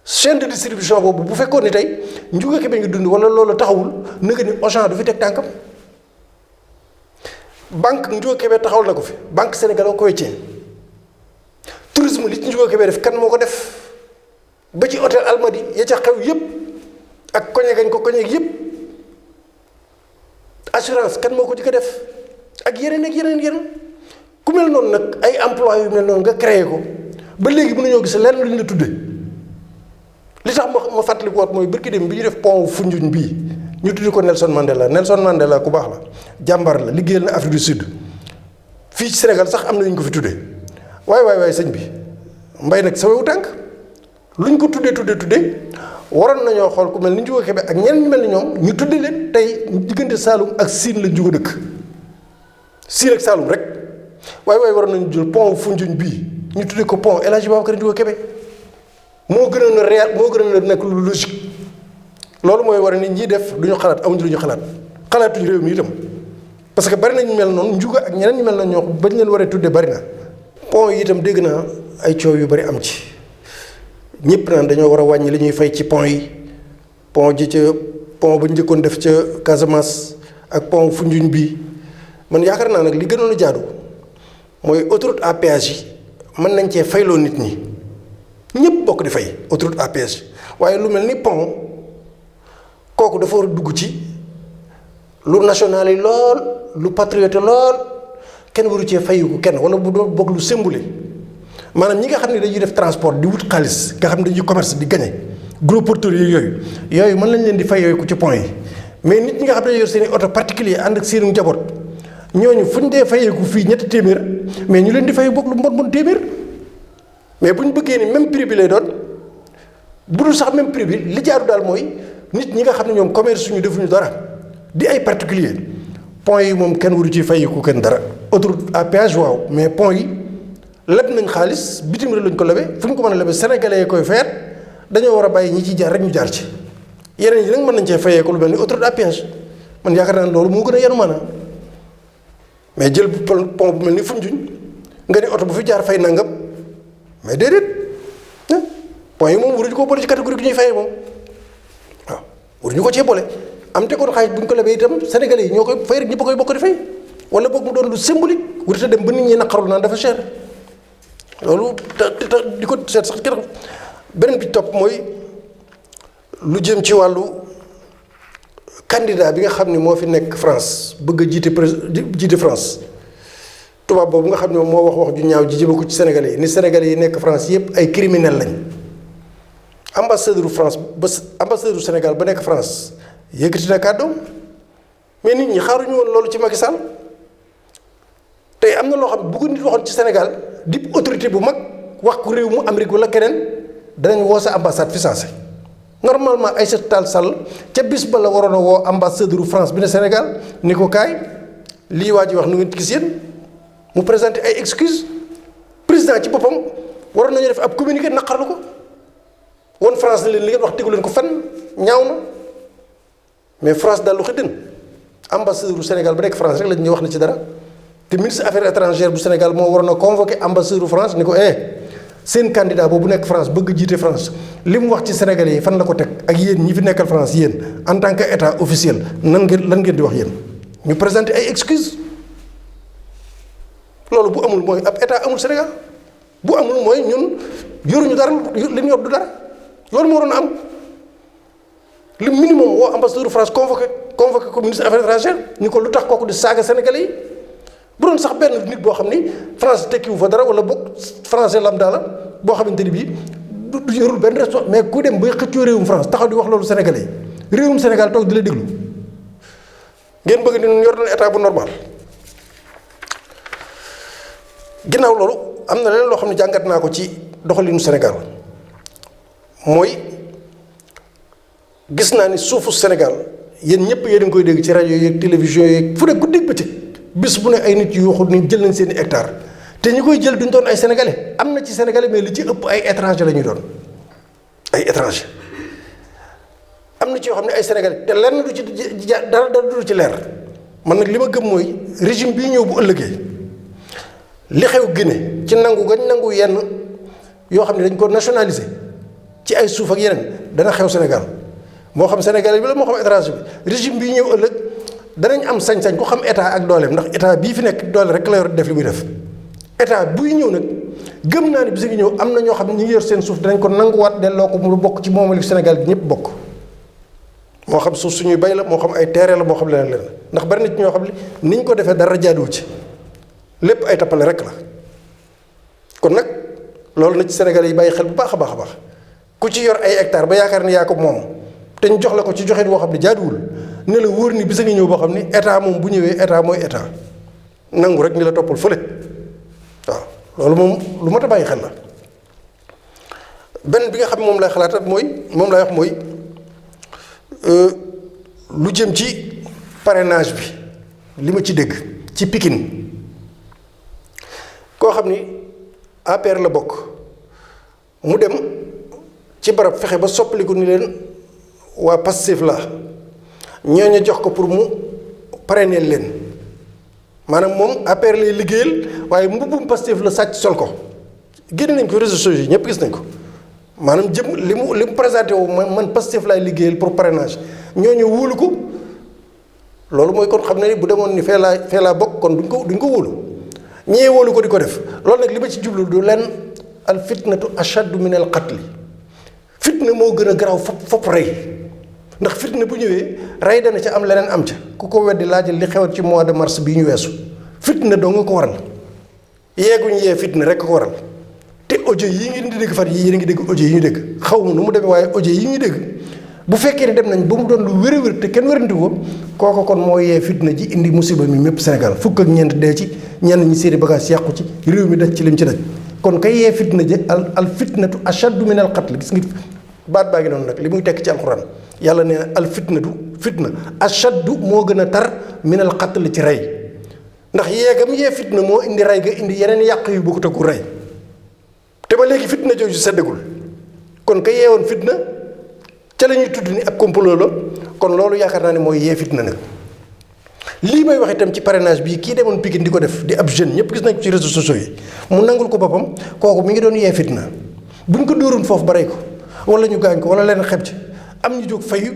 B: chaîne de distribution boobu bu fekkoon ni tey Ndiouga Kébé ngi dund wala loolu taxawul nëga ni Auchan du fi teg tànkam banque Ndiouga Kébé taxawal na ko fi banque sénégalaise ko weccee tourisme li ci Ndiouga Kébé def kan moo ko def ba ci hôtel Almadi ya ca xew yëpp ak koñe gañ ko koñe yëpp assurance kan moo ko jëkk a def ak yeneen ku mel noonu nag ay emploi yu mel noonu nga créé ko ba léegi mën nañoo gis lenn lu ñu la tudde li tax ma fàttali ko mooy bërki dem bi ñu def pont Foundiougne bii ñu tuddi ko Nelson Mandela ku baax la jàmbar la liggéeyal na Afrique du Sud fii ci Sénégal sax am na ñu ko fi tuddee waaye sëñ bi mbay nag sa wewu tànk lu ñu ko tuddee waroon nañoo xool ku mel ni Ndiouga Kébé ak ñeneen ñu mel ni ñoom ñu tudde leen tey diggante Saalum ak Siin la Ndiouga dëkk Siin ak Saalum rek waaye waroon nañu jël pont Foundiougne bii ñu tudde ko pont El Hadji Babacar Ndiouga Kébé moo gënoon a réel moo gënoon a nekk lu logique loolu mooy war a nit ñi def du ñu xalaat amuñu lu ñu xalaatuñu réew mi itam parce que bari na ñu mel noonu Ndiouga ak ñeneen ñu mel noonu ñoo bañ leen waree tudde bari na pont yi itam dégg naa ay coow yu bari am ci ñëpp naan dañoo war a wàññi li ñuy fay ci pont yi pont ba njëkkoon def ca Casamance ak pont Foundiougne bii man yaakaar naa nag li gënoon a jaadu mooy autoroute à péage yi mën nañ cee fayloo nit ñi ñëpp bokk di fay autoroute à péage waaye lu mel ni pont kooku dafa war a dugg ci lu national yi lool lu patriote lool kenn waru cee fayiku kenn wala bu doon bokk lu symbole maanaam ñi nga xam ne dañuy def transport di wut xaalis nga xam ne dañuy commerce di gagné gros porteurs yooyu mën nañ leen di fay yooyu ko ci pont yi mais nit ñi nga xam ne yor seen i oto particulier ànd ak seenu njaboot ñooñu fu ñu dee fayeeku fii ñetti téeméer mais ñu leen di fay bokk lu mbon téeméer mais bu ñu bëggee ni même prix bi lay doon bu dul sax même prix bi li jaaru daal mooy nit ñi nga xam ne ñoom commerce suñu defuñu dara di ay particulier pont yi moom kenn waru ci fayeeku kenn dara autoroute à péage waaw mais pont yi leb nañ xaalis bitim réew lañ ko lebe fu ñu ko mën a lebe sénégalais yi koy feer dañoo war a bàyyi ñi ciy jaar rek ñu jaar ci yeneen yi nag mën nañ cee fayee ko lu mel ni autoroute à péage man yaakaar naa loolu moo gën a yanu maanaam mais jël pont bu mel ni Foundiougne nga ni oto bu fi jaar fay nangam mais déedéet pont yi moom waruñu ko boole ci catégorie gi ñuy fayee moom waaw waruñu ko cee boole am te ko xaalis bu ñu ko lebee itam sénégalais yi ñoo koy fay rek ñëpp a koy bokk di fay wala boog mu doon lu symbolique warut a dem ba nit ñi naqarul naan dafa cher. loolu te di ko seet sax keroog beneen bi topp mooy lu jëm ci wàllu candidat bi nga xam ne moo fi nekk France bëgg a jiite France tubaab boobu nga xam ne moo wax ju ñaaw ji jëme ko ci Sénégalais yi ni Sénégalais yi nekk France yëpp ay criminel lañ ambassadeur Sénégal ba nekk France yëkkati na kàddoom mais nit ñi xaaruñu woon loolu ci Macky Sall tey am na loo xam bu ko nit waxoon ci Sénégal di autorité bu mag wax ko réew mu Amérique wala keneen danañ woo sa ambassade fi sensé normalement Aïssata Tall Sall ca bis ba la waroon a woo ambassadeur France bi ne Sénégal ni ko kaay lii waa ji wax nu ngeen gis yéen mu présenté ay excuses président ci boppam waroon nañu def ab communiqué naqarlu ko woon France ne leen li ngeen wax tegu leen ko fenn ñaaw na mais France daal lu xëddën ambassadeur bu Sénégal ba nekk France rek lañ ñuy wax na ci dara te ministre affaires étrangères bu Sénégal moo waroon a convoqué ambassadeur bu France ni ko seen candidat boobu nekk France bëgg jiite France li mu wax ci Sénégalais yi fan la ko teg ak yéen ñi fi nekkal France yéen en tant que état officiel lan ngeen di wax yéen ñu présenté ay excuses loolu bu amul mooy ab état amul Sénégal bu amul mooy ñun yoruñu dara li ñu yor du dara loolu moo doon am le minimum woo ambassadeur France convoqué ko ministre affaires étrangères ñu ko lu tax kooku di saaga Sénégalais yi bu doon sax benn nit boo xam ni France tekkiwu fa dara wala boog français lambda la boo xamante ni bii du yorul benn responsable mais ku dem bay xëccoo réewum France taxaw di wax loolu Sénégalais yi réewum Sénégal toog di la déglu ngeen bëgg ni ñun yor nañ état bu normal. ginnaaw loolu am na leneen loo xam ne jàngat naa ko ci doxalinu Sénégal mooy gis naa ni suufu Sénégal yéen ñëpp yéen a ngi koy dégg ci rajo yeeg télévision yeeg fu ne guddeeg bëccëg bis bu ne ay nit yu yuuxu ni jël nañ seen i hectare te ñi koy jël duñ doon ay sénégalais am na ci sénégalais mais li ci ëpp ay étranger la ñuy doon ay étranger am na ci yoo xam ne ay sénégalais te lenn du ci dara du ci leer man nag li ma gëm mooy régime bii ñëw bu ëllëgee li xew Guinée ci nangu gañ nangu yenn yoo xam ne dañ ko nationaliser ci ay suuf ak yeneen dana xew Sénégal moo xam sénégalais bi la moo xam étranger bi régime bii ñëw ëllëg danañ am sañ-sañ ku xam état ak dooleem ndax état bii fi nekk doole rek la yor def li muy def état buy ñëw nag gëm naa ne bis ngi ñëw am na ñoo xam ne ñi ngi yor seen suuf danañ ko nanguwaat delloo ko mu bokk ci moomali Sénégal gi ñëpp bokk moo xam suuf suñuy bay la moo xam ay terrain la moo xam leneen leneen ndax bari nit ñoo xam ne ni ñu ko defee dara jaaduwu ci lépp ay tappale rek la kon nag loolu na ci Sénégalais yi bàyyi xel bu baax a baax a baax ku ci yor ay hectare ba yaakaar ni yaa ko moom te ñu jox la ko ci joxit boo xam ne jaaduwul ne la wóor ni bisa ngi ñëw boo xam ni état moom bu ñëwee état mooy état nangu rek ni la toppal fële waaw loolu moom lu mat a bàyyi xel la benn bi nga xam ne moom lay xalaat mooy moom lay wax mooy lu jëm ci parrainage bi li ma ci dégg ci Pikine koo xam ni APR la bokk mu dem ci barab fexe ba soppaliku ni leen waa Pastef la ñooñu jox ko pour mu parrainer leen maanaam moom APR lay liggéeyal waaye mbubbum Pastef la sàcc sol ko génne nañ ko réseaux sociaux yi ñëpp gis nañ ko maanaam jëm li mu présenté wu man Pastef laay liggéeyal pour parrainage ñooñu wóolu ko loolu mooy kon xam ne ni bu demoon ni fee laa bokk kon duñ ko wóolu ñee wóolu ko di ko def loolu nag li ma ci jublu du leen al fitnatu ashaddu min al qatli fitna moo gën a garaaw fopp rey ndax fitna bu ñëwee rey dana ca am leneen am ca ku ko weddi laajal li xewat ci mois de mars bii ñu weesu fitna doo nga ko waral yeeguñ yee fitna rek ko waral te audio yi ngeen di dégg fan yi yéen a ngi dégg audio yi ñu dégg xaw ma nu mu demee waaye audio yi ñu dégg bu fekkee ne dem nañ ba mu doon lu wér a wér te kenn wéranti ko kooko kon moo yee fitna ji indi musiba mi mépp Sénégal fukk ak ñeent dee ci ñenn ñi seeni bagage yàqu ci réew mi daj ci lim ci daj kon kay yee fitna ji al fitnatu ashaddu min al qatl gis nga baat baa ngi noonu nag li muy tekk ci alxuraan yàlla nee na al fitnatu fitna ashaddu moo gën a tar min al qatl ci rey ndax yeegam yee fitna moo indi rey ga indi yeneen yàq yu bokkut ak rey te ba léegi fitna jooju seddagul kon ka yeewoon fitna ca la ñuy tudd ni ak complot la kon loolu yaakaar naa ne mooy yee fitna nag lii may wax itam ci parrainage bii kii demoon Pikine di ko def di ab jeune ñëpp gis nañ ko ci réseaux sociaux yi mu nangul ko boppam kooku mi ngi doon yee fitna buñ ko dóoroon foofu ba rey ko wala ñu gaañ ko wala leen xeb ci am ñu jóg fayu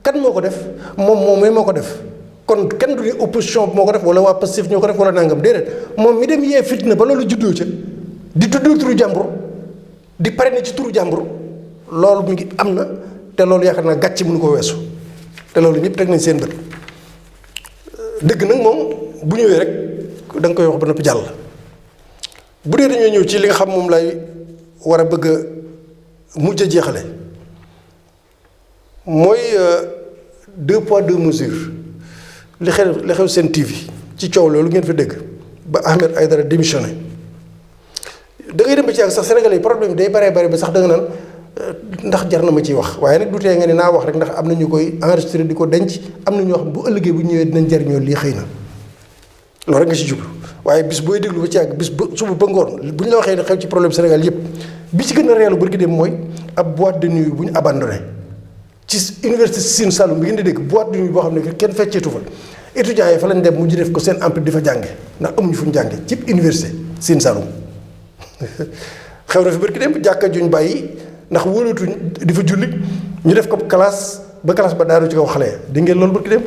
B: kan moo ko def moom moo ko def kon kenn du ni opposition bi moo ko def wala waa Pastef ñoo ko def wala nangam déedéet moom mi dem yee fitna ba loolu juddoo ca di tudd turu jàmbur di parrainer ci turu jàmbur loolu mi ngi am na te loolu yaakaar naa gàcce mënu ko weesu te loolu ñëpp teg nañ seen bët dëgg nag moom bu ñëwee rek da nga koy wax ba noppi jàll bu dee dañoo ñëw ci li nga xam moom lay war a bëgg a mujj a jeexale mooy 2 poids 2 mesures li xew seen TV ci coow loolu ngeen fi dégg ba Ahmed Aïdara démissionné da ngay dem ba ci ak sax Sénégalais yi problème day baree bare ba sax da nga naan ndax jar na ma ciy wax waaye nag du tee nga ne naa wax rek ndax am na ñu koy enregistré di ko denc am na ñoo xam bu ëllëgee bu ñëwee dinañ jariñoo lii xëy na loolu rek nga ci jublu waaye bis booy déglu ba ci àgg bis ba suba ba ngoon bu ñu la waxee ne xew ci problème Sénégal yëpp bi ci gën a reelu bërki dem mooy ab boîte de nuit bu ñu abandonné ci université Sine Saloum bi ngeen di dégg boîte de nuit boo xam ne kenn fecceetu fa étudiants yi fa lañ dem mujj def ko seen ampli di fa jànge ndax amuñu fu ñu jànge ci université Sine Saloum xew na fi bërki dem jàkka juñ bàyyi ndax wóolatuñ di fa julli ñu def ko classe ba classe ba daaru ci kaw xale ya di ngeen loolu bërki dem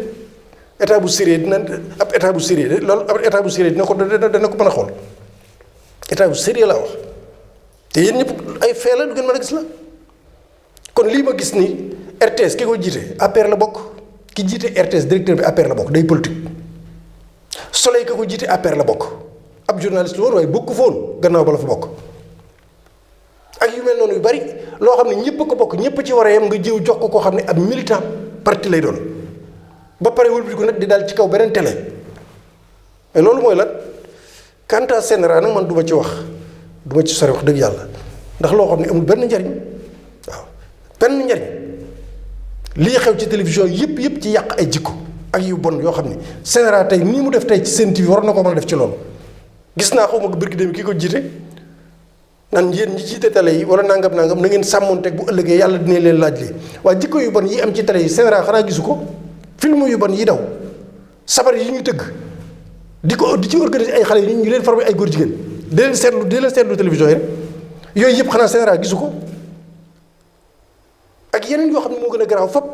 B: état bu sérieux dina ab état bu sérieux loolu ab état bu sérieux dina ko mën a xool état bu sérieux laa wax te yéen ñëpp ay fee la du ngeen mën a gis la kon lii ma gis ni RTS ki ko jiite APR la bokk ki jiite RTS directeur bi APR la bokk day politique Soleil ki ko jiite APR la bokk ab journaliste la woon waaye bokku foon gannaaw ba la fa bokk ak yu mel noonu yu bari loo xam ne ñëpp a ko bokk ñëpp ci war a yem nga jiw jox ko koo xam ne ab militant parti lay doon ba pare wëlbati ko nag di daal ci kaw beneen télé mais loolu mooy lan quant à CNRA nag man du ma ci wax du ma ci sori wax dëgg yàlla ndax loo xam ne amul benn njariñ waaw benn njariñ lii xew ci télévision yëpp ci yàq ay jikko ak yu bon yoo xam ne CNRA tey nii mu def tey ci Sen TV war na ko mën a def ci loolu gis naa xaw ma ko bërki dem ki ko jiite nan yéen ñi jiite télé yi wala nangam na ngeen sàmmoonteeg bu ëllëgee yàlla dina leen laaj lii waaye jikko yu bon yi am ci télé yi CNRA xanaa gisu ko film yu bon yi daw sabar yi ñu tëgg di ci organiser ay xale yi ñu leen formé ay góor jigéen di leen seetlu télévision yi rek yooyu yëpp xanaa CNRA gisu ko ak yeneen yoo xam ne moo gën a garaaw fop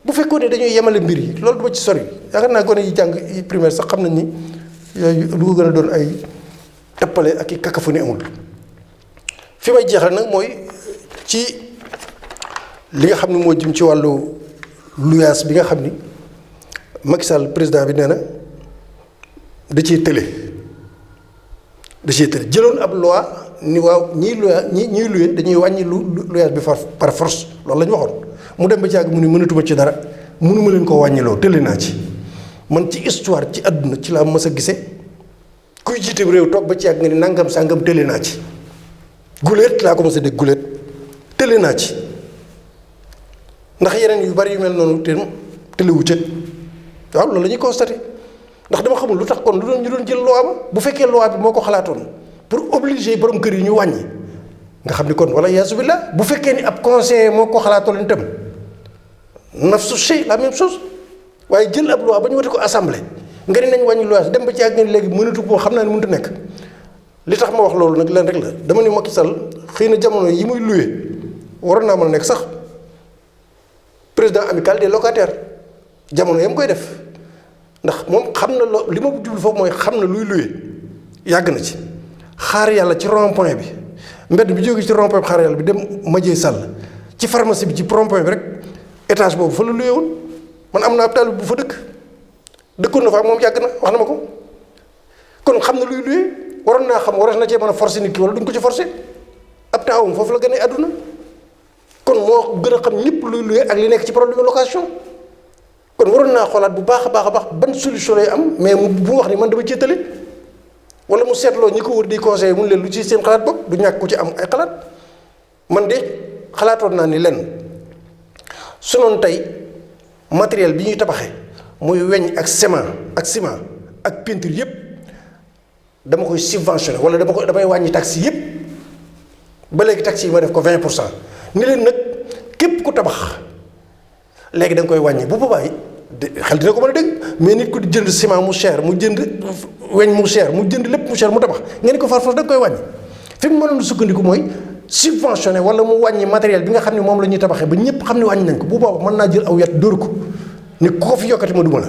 B: bu fekkoon ne dañuy yemale mbir yi loolu duma ci sori yaakaar naa gone yi jàng primaire sax xam nañ ni yooyu lu ko gën a doon ay tappale ak i cacophonie amul fi may jeexal nag mooy ci li nga xam ne moo jëm ci wàllu luyaas bi nga xam ni Macky Sall président bi nee na da ciy tële jëloon ab loi ni waaw ñiy luye dañuy wàññi luyaas bi par force loolu la ñu waxoon mu dem ba ci àgg mu ni mënatuma ci dara mënuma leen koo wàññiloo tële naa ci man ci histoire ci àdduna ci laa mës a gisee kuy jiite réew toog ba ci àgg nga ni nangam sàngam tële naa ci guléet laa ko mës a dégg guléet tële naa ci ndax yeneen yu bari yu mel noonu te tëlewu ca waaw loolu la ñuy constaté ndax dama xamul lu tax kon ñu doon jël loi ba bu fekkee loi bi moo ko xalaatoon pour obliger borom kër yi ñu wàññi nga xam ni kon wala yaasu billah bu fekkee ni ab conseiller moo ko xalaatoon itam nafsu shay la même chose waaye jël ab loi ba ñu wote ko assemblée nga ni nañ wàññi loi dem ba ci ak nga ni léegi mënatu ko xam naa ne mënut a nekk li tax ma wax loolu nag leen rek la dama ni Macky Sall xëy na jamono yi muy luwe waroon naa mën a nekk sax président amical des locataires jamono yam koy def ndax moom xam na loo li ma jublu foofu mooy xam na luy luwe yàgg na ci xaar yàlla ci rond point bi mbedd bi jóge ci rond point bi xaar yàlla bi dem Madieye Sall ci pharmacie bi ci rond point bi rek étage boobu fa la luwe woon man am naa ab taalib bu fa dëkkoon na fa ak moom yàgg na wax na ma ko kon xam na luy luwe waroon naa xam waroon na cee mën a forcer nit ki wala duñ ko ci forcer ab taawam foofu la gën a àdduna kon moo gën a xam ñëpp luy luwe ak li nekk ci problème location kon waroon naa xoolaat bu baax a baax ban solution lay am mais bu wax ni man dama cee tële wala mu seetloo ñi ko wër di conseiller mun leen lu ci seen xalaat bopp du ñàkk ku ci am ay xalaat man de xalaatoon naa ni lenn su noonu tey matériel bi ñuy tabaxee muy weñ ak ciment ak peinture yépp dama koy subventionné wala damay wàññi taxes yépp ba léegi taxes yi ma def ko 20% ni leen nag képp ku tabax léegi da nga koy wàññi bu boobaa xel dina ko mën a dégg mais nit ku di jënd ciment mu cher mu jënd weñ mu cher mu jënd lépp mu cher mu tabax ngeen ko far force da nga koy wàññi fi mu mënoon sukkandiku mooy subventionné wala mu wàññi matériel bi nga xam ne moom la ñuy tabaxee ba ñëpp xam ne wàññi nañ ko bu boobaa mën naa jël aw yat dóor ko ni ku ko fi yokkati ma duma la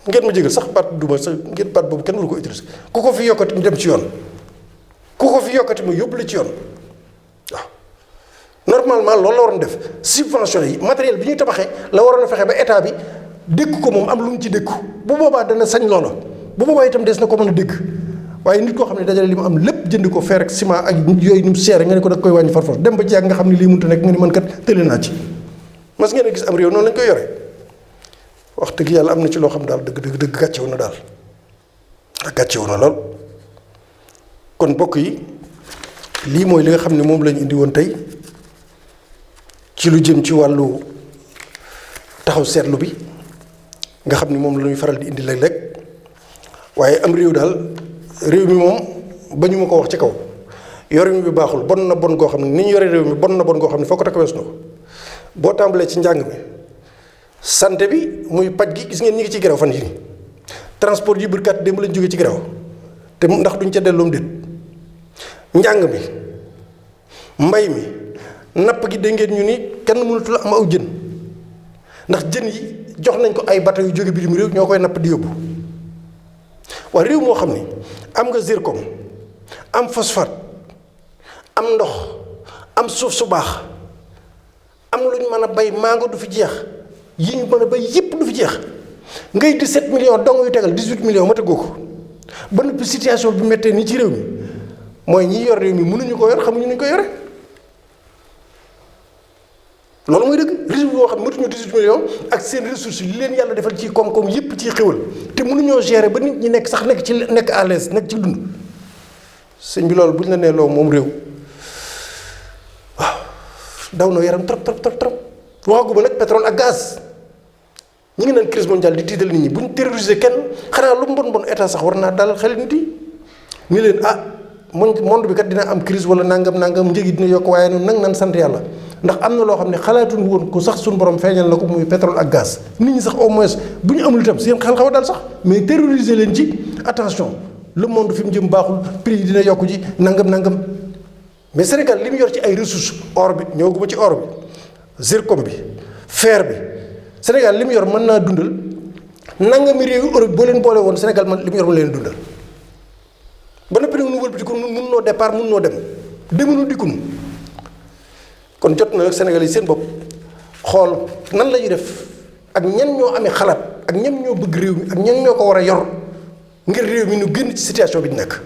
B: ngeen ma jégal sax baat duma sax ngeen baat boobu kenn waru ko utiliser ku ko fi yokkati mu dem ci yoon ku ko fi yokkati mu yóbbu la ci yoon waaw normalement loolu la waroon def subventionné yi matériel bi ñuy tabaxee la waroon a fexe ba état bi dékku ko moom am lu mu ci dékku bu boobaa dana sañ loola bu boobaa itam des na ko mën a dégg waaye nit koo xam ne dajale li mu am lépp jënd ko fer ak ciment ak yooyu ni mu seere nga ne ko da koy wàññi farfar dem ba ci yàgg nga xam ne lii mënut a nekk nga ni man kat tële naa ci mas ngeen a gis am réew noonu lañ koy yore wax dëgg yàlla am na ci loo xam daal dëgg gàccewu na daal gàccewu na lool kon mbokk yi lii mooy li nga xam ne moom lañu indi woon tey ci lu jëm ci wàllu taxaw seetlu bi nga xam ni moom la ñuy faral di indi léeg-léeg waaye am réew daal réew mi moom ba ñu ma ko wax ci kaw yorin bi baaxul bon na bon goo xam ne ni ñu yore réew mi bon na bon goo xam ne foo ko takk weesu na ko boo tàmbalee ci njàng mi santé bi muy paj gi gis ngeen ñi ngi ci grève fan yii transport yi bërkat démb lañ jóge ci grève te ndax duñ ca delloom déet njàng mi mbay mi napp gi dégg ngeen ñu ni kenn mënatul am aw jën ndax jën yi jox nañ ko ay bateau yu jóge bitim réew ñoo koy napp di yóbbu waaye réew moo xam ne am nga zircon am phosphate am ndox am suuf su baax am lu ñu mën a bay mango du fi jeex yi ñu mën a bay yépp du fi jeex ngay 17 millions dong yu tegal 18 millions mata goo ko ba noppi situation bi méttee nii ci réew mi mooy ñi yor réew mi mënuñu ko yor xamuñu nuñ ko yore loolu mooy dëgg réseau boo xam ne matuñu 18 millions ak seen ressources yi li leen yàlla defal ci koom-koom yépp ci xéwal te mënuñoo gérer ba nit ñi nekk sax nekk à l'aise nekk ci dund sëñ bi loolu bu ñu la nee loo moom réew waaw daw na yaram trop waxagu ba nag pétrole ak gaz ñi ngi naan crise mondiale di tiital nit ñi bu ñu terroriser kenn xanaa lu mu bon état sax war naa dalal xel nit yi ni leen monde bi kat dina am crise wala nangam njëgi dina yokk waaye noonu nag nan sant yàlla ndax am na loo xam ne xalaatuñu woon ko sax suñu borom feeñal na ko muy pétrole ak gaz nit ñi sax au moins bu ñu amul itam seen xel xaw a dal sax mais terroriser leen ci attention le monde fi mu jëm baaxul prix yi dina yokk ji nangam mais Sénégal li mu yor ci ay ressources or bi ñëwaguma ci or bi zircon bi fer bi Sénégal li mu yor mën naa dundal nangami réewu Europe boo leen boole woon Sénégal man li mu yor mën leen dundal ba noppi nag nu wëlbati ko mun noo départ mun noo dem demunu dikkunu kon jot na nag Sénégal yi seen bopp xool nan la ñuy def ak ñan ñoo amee xalaat ak ñan ñoo bëgg réew mi ak ñan ñoo ko war a yor ngir réew mi ñu génn ci situation bi ñu nekk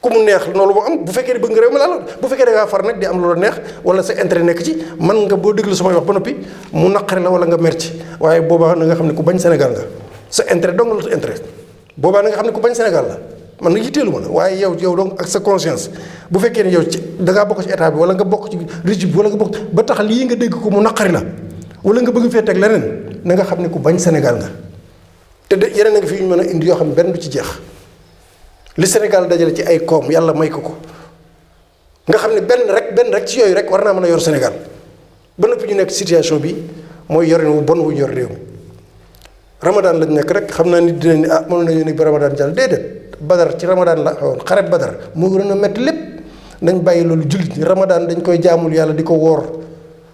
B: ku mu neex loolu moo am bu fekkee ne bëgg nga réew mi laal bu fekkee da ngaa far nag di am loola neex wala sa intérêt nekk ci man nga boo déglu samay wax ba noppi mu naqari la wala nga mer ci waaye boobaa na nga xam ne ku bañ Sénégal nga sa intérêt dong la sa intérêt boobaa na nga xam ne ku bañ Sénégal la man nag yitteelu ma la waaye yow donc ak sa conscience bu fekkee ne yow ci da ngaa bokk ci état bi wala nga bokk ci régime bi wala nga bokk ba tax lii nga dégg ko mu naqari la wala nga bëgg fee teg leneen na nga xam ne ku bañ Sénégal nga te de yeneen a nga fi ñu mën a indi yoo xam ne benn du ci jeex li Sénégal dajale ci ay koom yàlla may ko nga xam ne benn rek ci yooyu rek war naa mën a yor Sénégal ba noppi ñu nekk situation bi mooy yorin wu bon wu yor réew mi Ramadan lañ nekk rek xam naa nit dinañ ni mënoon nañu nekk ba Ramadan jàll déedéet Badar ci Ramadan la xewoon xare Badar moo gën a metti lépp nañ bàyyi loolu jullit ñi Ramadan dañ koy jaamul yàlla di ko woor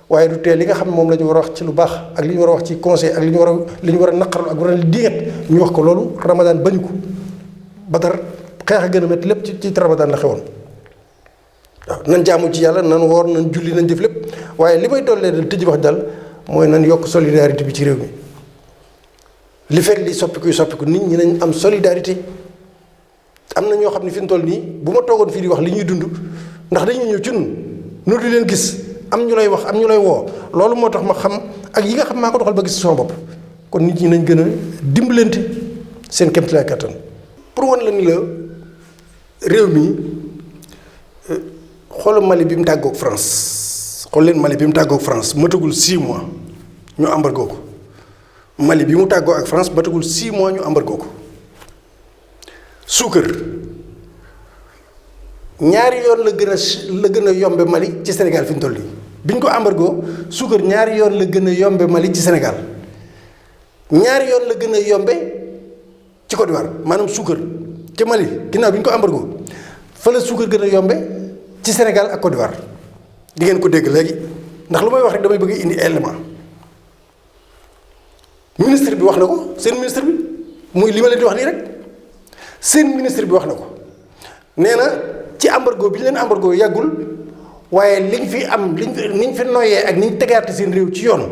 B: waaye du tee li nga xam ne moom la ñu war a wax ci lu baax ak li ñu war a wax ci conseil ak li ñu war a naqarlu ak war a diingat ñu wax ko loolu Ramadan bañu ko Badar xeex a gën a métti lépp ci Ramadan la xewoon waaw nan jaamu ci yàlla nan woor nan julli nañ def lépp waaye li may dollee dal tëj wax daal mooy nan yokk solidarité bi ci réew mi li fekk li soppiku nit ñi nañ am solidarité am na ñoo xam ne fi mu toll nii bu ma toogoon fii di wax li ñuy dund ndax dañuy ñëw ci nu di leen gis am ñu lay wax am ñu lay woo loolu moo tax ma xam ak yi nga xam maa ko doxal ba gis sama bopp kon nit ñi nañ gën a dimbalante seen kéemtalaay kattan pour wan la ni la réew mi xoolu Mali bi mu tàggoog France xool leen Mali bi mu tàggoog France matagul 6 mois ñu embargo ko Mali bi mu tàggoo ak France matagul 6 mois ñu embargo ko suukar ñaari yoon la gën a yombe Mali ci Sénégal fi ñu toll nii bi ñu ko embargo suukar ñaari yoon la gën a yombe Mali ci Sénégal ñaari yoon la gën a yombe ci Côte d'Ivoire maanaam suukar ci Mali ginnaaw bi ñu ko embargo fa la suukar gën a yombe ci Sénégal ak Côte d'Ivoire di ngeen ko dégg léegi ndax lu may wax rek damay bëgg indi élément ministre bi wax na ko seen ministre bi muy li ma leen di wax nii rek seen ministre bi wax na ko nee na ci embargo bi ñu leen embargo yàggul waaye liñ fi am niñ fi noyyee ak niñ tegaate seen réew ci yoon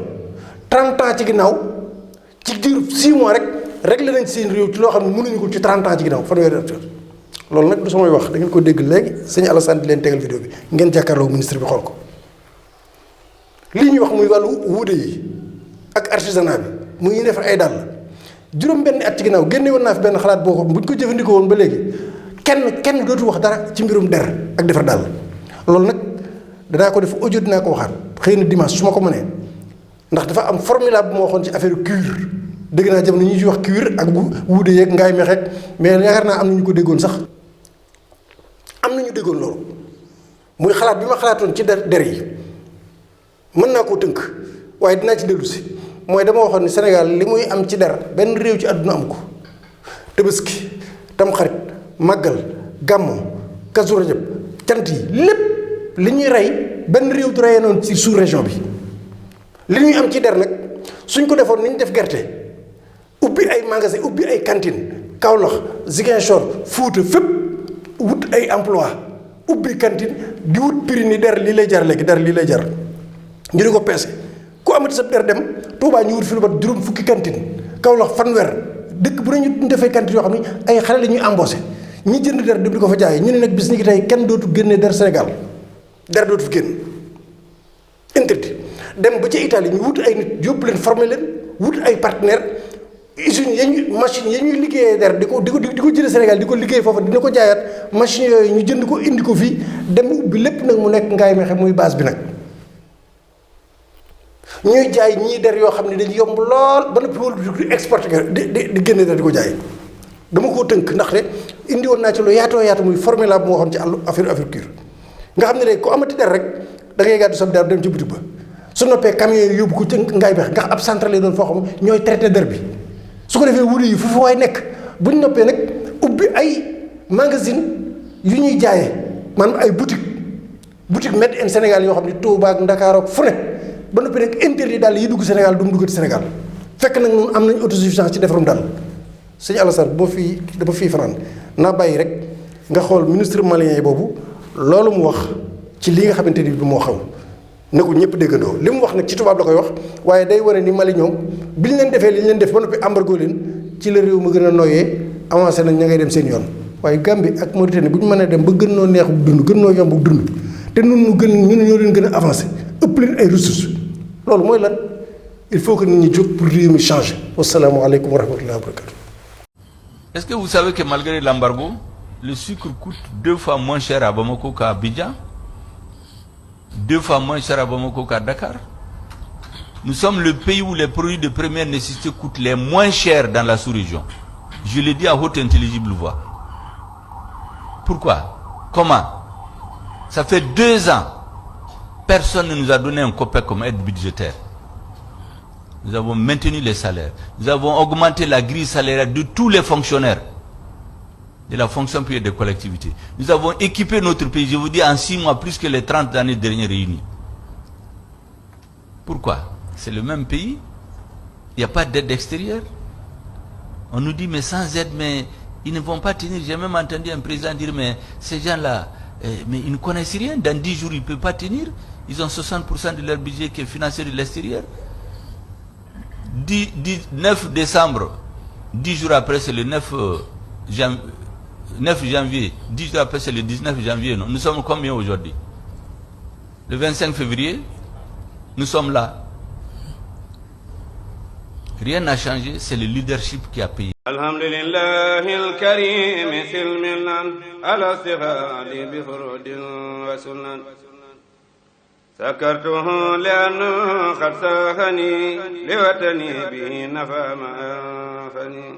B: 30 ans ci ginnaaw ci diiru 6 mois rek réglé nañ seen réew ci loo xam ne mënuñu ko ci 30 ans ci ginnaaw fanweeri at loolu nag du samay wax da ngeen ko dégg léegi sëñ Alassane di leen tegal vidéo bi ngeen jàkkaarloo ministre bi xool ko lii ñuy wax muy wàllu wuude yi ak artisanat bi muy ñu defar ay dàll juróom benn at ci ginnaaw génne woon naa fi benn xalaat boo ko bu ñu ko jëfandikoo woon ba léegi kenn dootu wax dara ci mbirum der ak defar dàll loolu nag danaa ko def audio dinaa ko waxaat xëy na dimanche su ma ko mënee ndax dafa am formula bu ma waxoon ci affaire cuir dégg naa jamono ñu ci wax cuir ak wuude yeeg ngaay mex rek mais yaakaar naa am na ñu ko déggoon sax am na ñu déggoon loolu muy xalaat bi ma xalaatoon ci der yi mën naa koo tënk waaye dinaa ci dellu si mooy dama waxoon ni Sénégal li muy am ci der benn réew ci àdduna am ko Tabaski Tamxarit Màggal Gàmmu Kazu Rajab cant yi lépp li ñuy rey benn réew du reyee noonu ci sous région bi li ñuy am ci der nag suñ ko defoon ni ñu def gerte ubbi ay magasin ubbi ay cantine Kaolack Ziguinchor Fuuta fépp wut ay emploi ubbi cantine di wut prix ni der lii lay jar léegi der lii lay jar ñu di ko peese ku amati sa der dem Touba ñu wut fi lu bat juróom fukki cantine Kaolack fanweer dëkk bu ne ñu defee cantine yoo xam ne ay xale la ñuy embauché ñi jënd der dem di ko fa jaay ñu ne nag bis ni ki tey kenn dootu génnee der Sénégal der dootu fi génn interdit dem ba ca Italie ñu wut ay nit yóbbu leen former leen wut ay partenaire usines ya ñu machines ya ñuy liggéeyee der di ko jëlee Sénégal di ko liggéey foofu dina ko jaayaat machines yooyu ñu jënd ko indi ko fii dem ubbi lépp nag mu nekk ngaay mexe muy base bi nag ñuy jaay ñii der yoo xam ne dañu yomb lool ba noppi wala di exporté di génne der di ko jaay dama koo tënk ndaxte indi woon naa ci lu yaatoo yaatu muy formula bu ma waxoon ci affaire agriculture nga xam ne léegi ku amati der rek da ngay gàddu sa der dem ci boutique ba su noppee camion yi yóbbu ko ci ngaay mexe nga ab centrale lay doon foo xam ñooy traité der bi su ko defee wuri yi fu waay nekk bu ñu noppee nag ubbi ay magasin yu ñuy jaayee maanaam ay boutique made in Sénégal yoo xam ne Touba ak Ndakaar ak fu ne ba noppi nag interdit daal yi dugg Sénégal du mu duggati Sénégal fekk nag ñun am nañ autosuffisance ci defarum daal sëñ Alassane dama fii fanaan naa bàyyi rek nga xool ministre malien yi boobu loolu mu wax ci li nga xamante ni bi moo xaw na ko ñëpp déggandoo li mu wax nag ci tubaab la koy wax waaye day wane ni Mali ñoom bi ñu leen defee li ñu leen def ba noppi embargo leen ci la réew ma gën a noyyee avancé nañ ña ngay dem seen yoon waaye Gambie ak Mauritanie bu ñu mënee dem ba gën noo neexu dund gën noo yombu dund te ñun ñoo leen gën a avancé ëpp leen ay ressources loolu mooy lan il faut que nit ñi jóg pour réew mi changer. Wasalaamualeykum wa rahmatullahi wa barakatu.
C: Est-ce que vous savez que malgré l'embargo, le sucre coûte 2 fois moins cher à Bamako qu'à Abidjan, 2 fois moins cher à Bamako qu'à Dakar? Nous sommes le pays où les produits de première nécessité coûtent les moins chers dans la sous-région. Je le dis à haute intelligible voix. Pourquoi? Comment? Ça fait 2 ans, personne ne nous a donné un copec comme aide budgétaire. Nous avons maintenu les salaires. Nous avons augmenté la grille salariale de tous les fonctionnaires de la fonction publique des collectivités. Nous avons équipé notre pays, je vous dis, en 6 mois, plus que les 30 années dernières réunies. Pourquoi? C'est le même pays. Il n'y a pas d'aide extérieure. On nous dit, mais sans aide, mais ils ne vont pas tenir. J'ai même entendu un président dire, mais ces gens-là, mais ils ne connaissent rien. Dans 10 jours, ils ne peuvent pas tenir. Ils ont 60% de leur budget qui est financé de l'extérieur. 9 décembre, 10 jours après, c'est le 9 janvier. 10 jours après, c'est le 19 janvier. Non? Nous sommes combien aujourd'hui? Le 25 février, nous sommes là. Rien n'a changé, c'est le leadership qui a payé.
A: Alhamdulillahi al-karim silmilan ala istighali bi furudin wa sunan sakartuhu li'annahu qad sahani liwatani bihi nafa ma anfani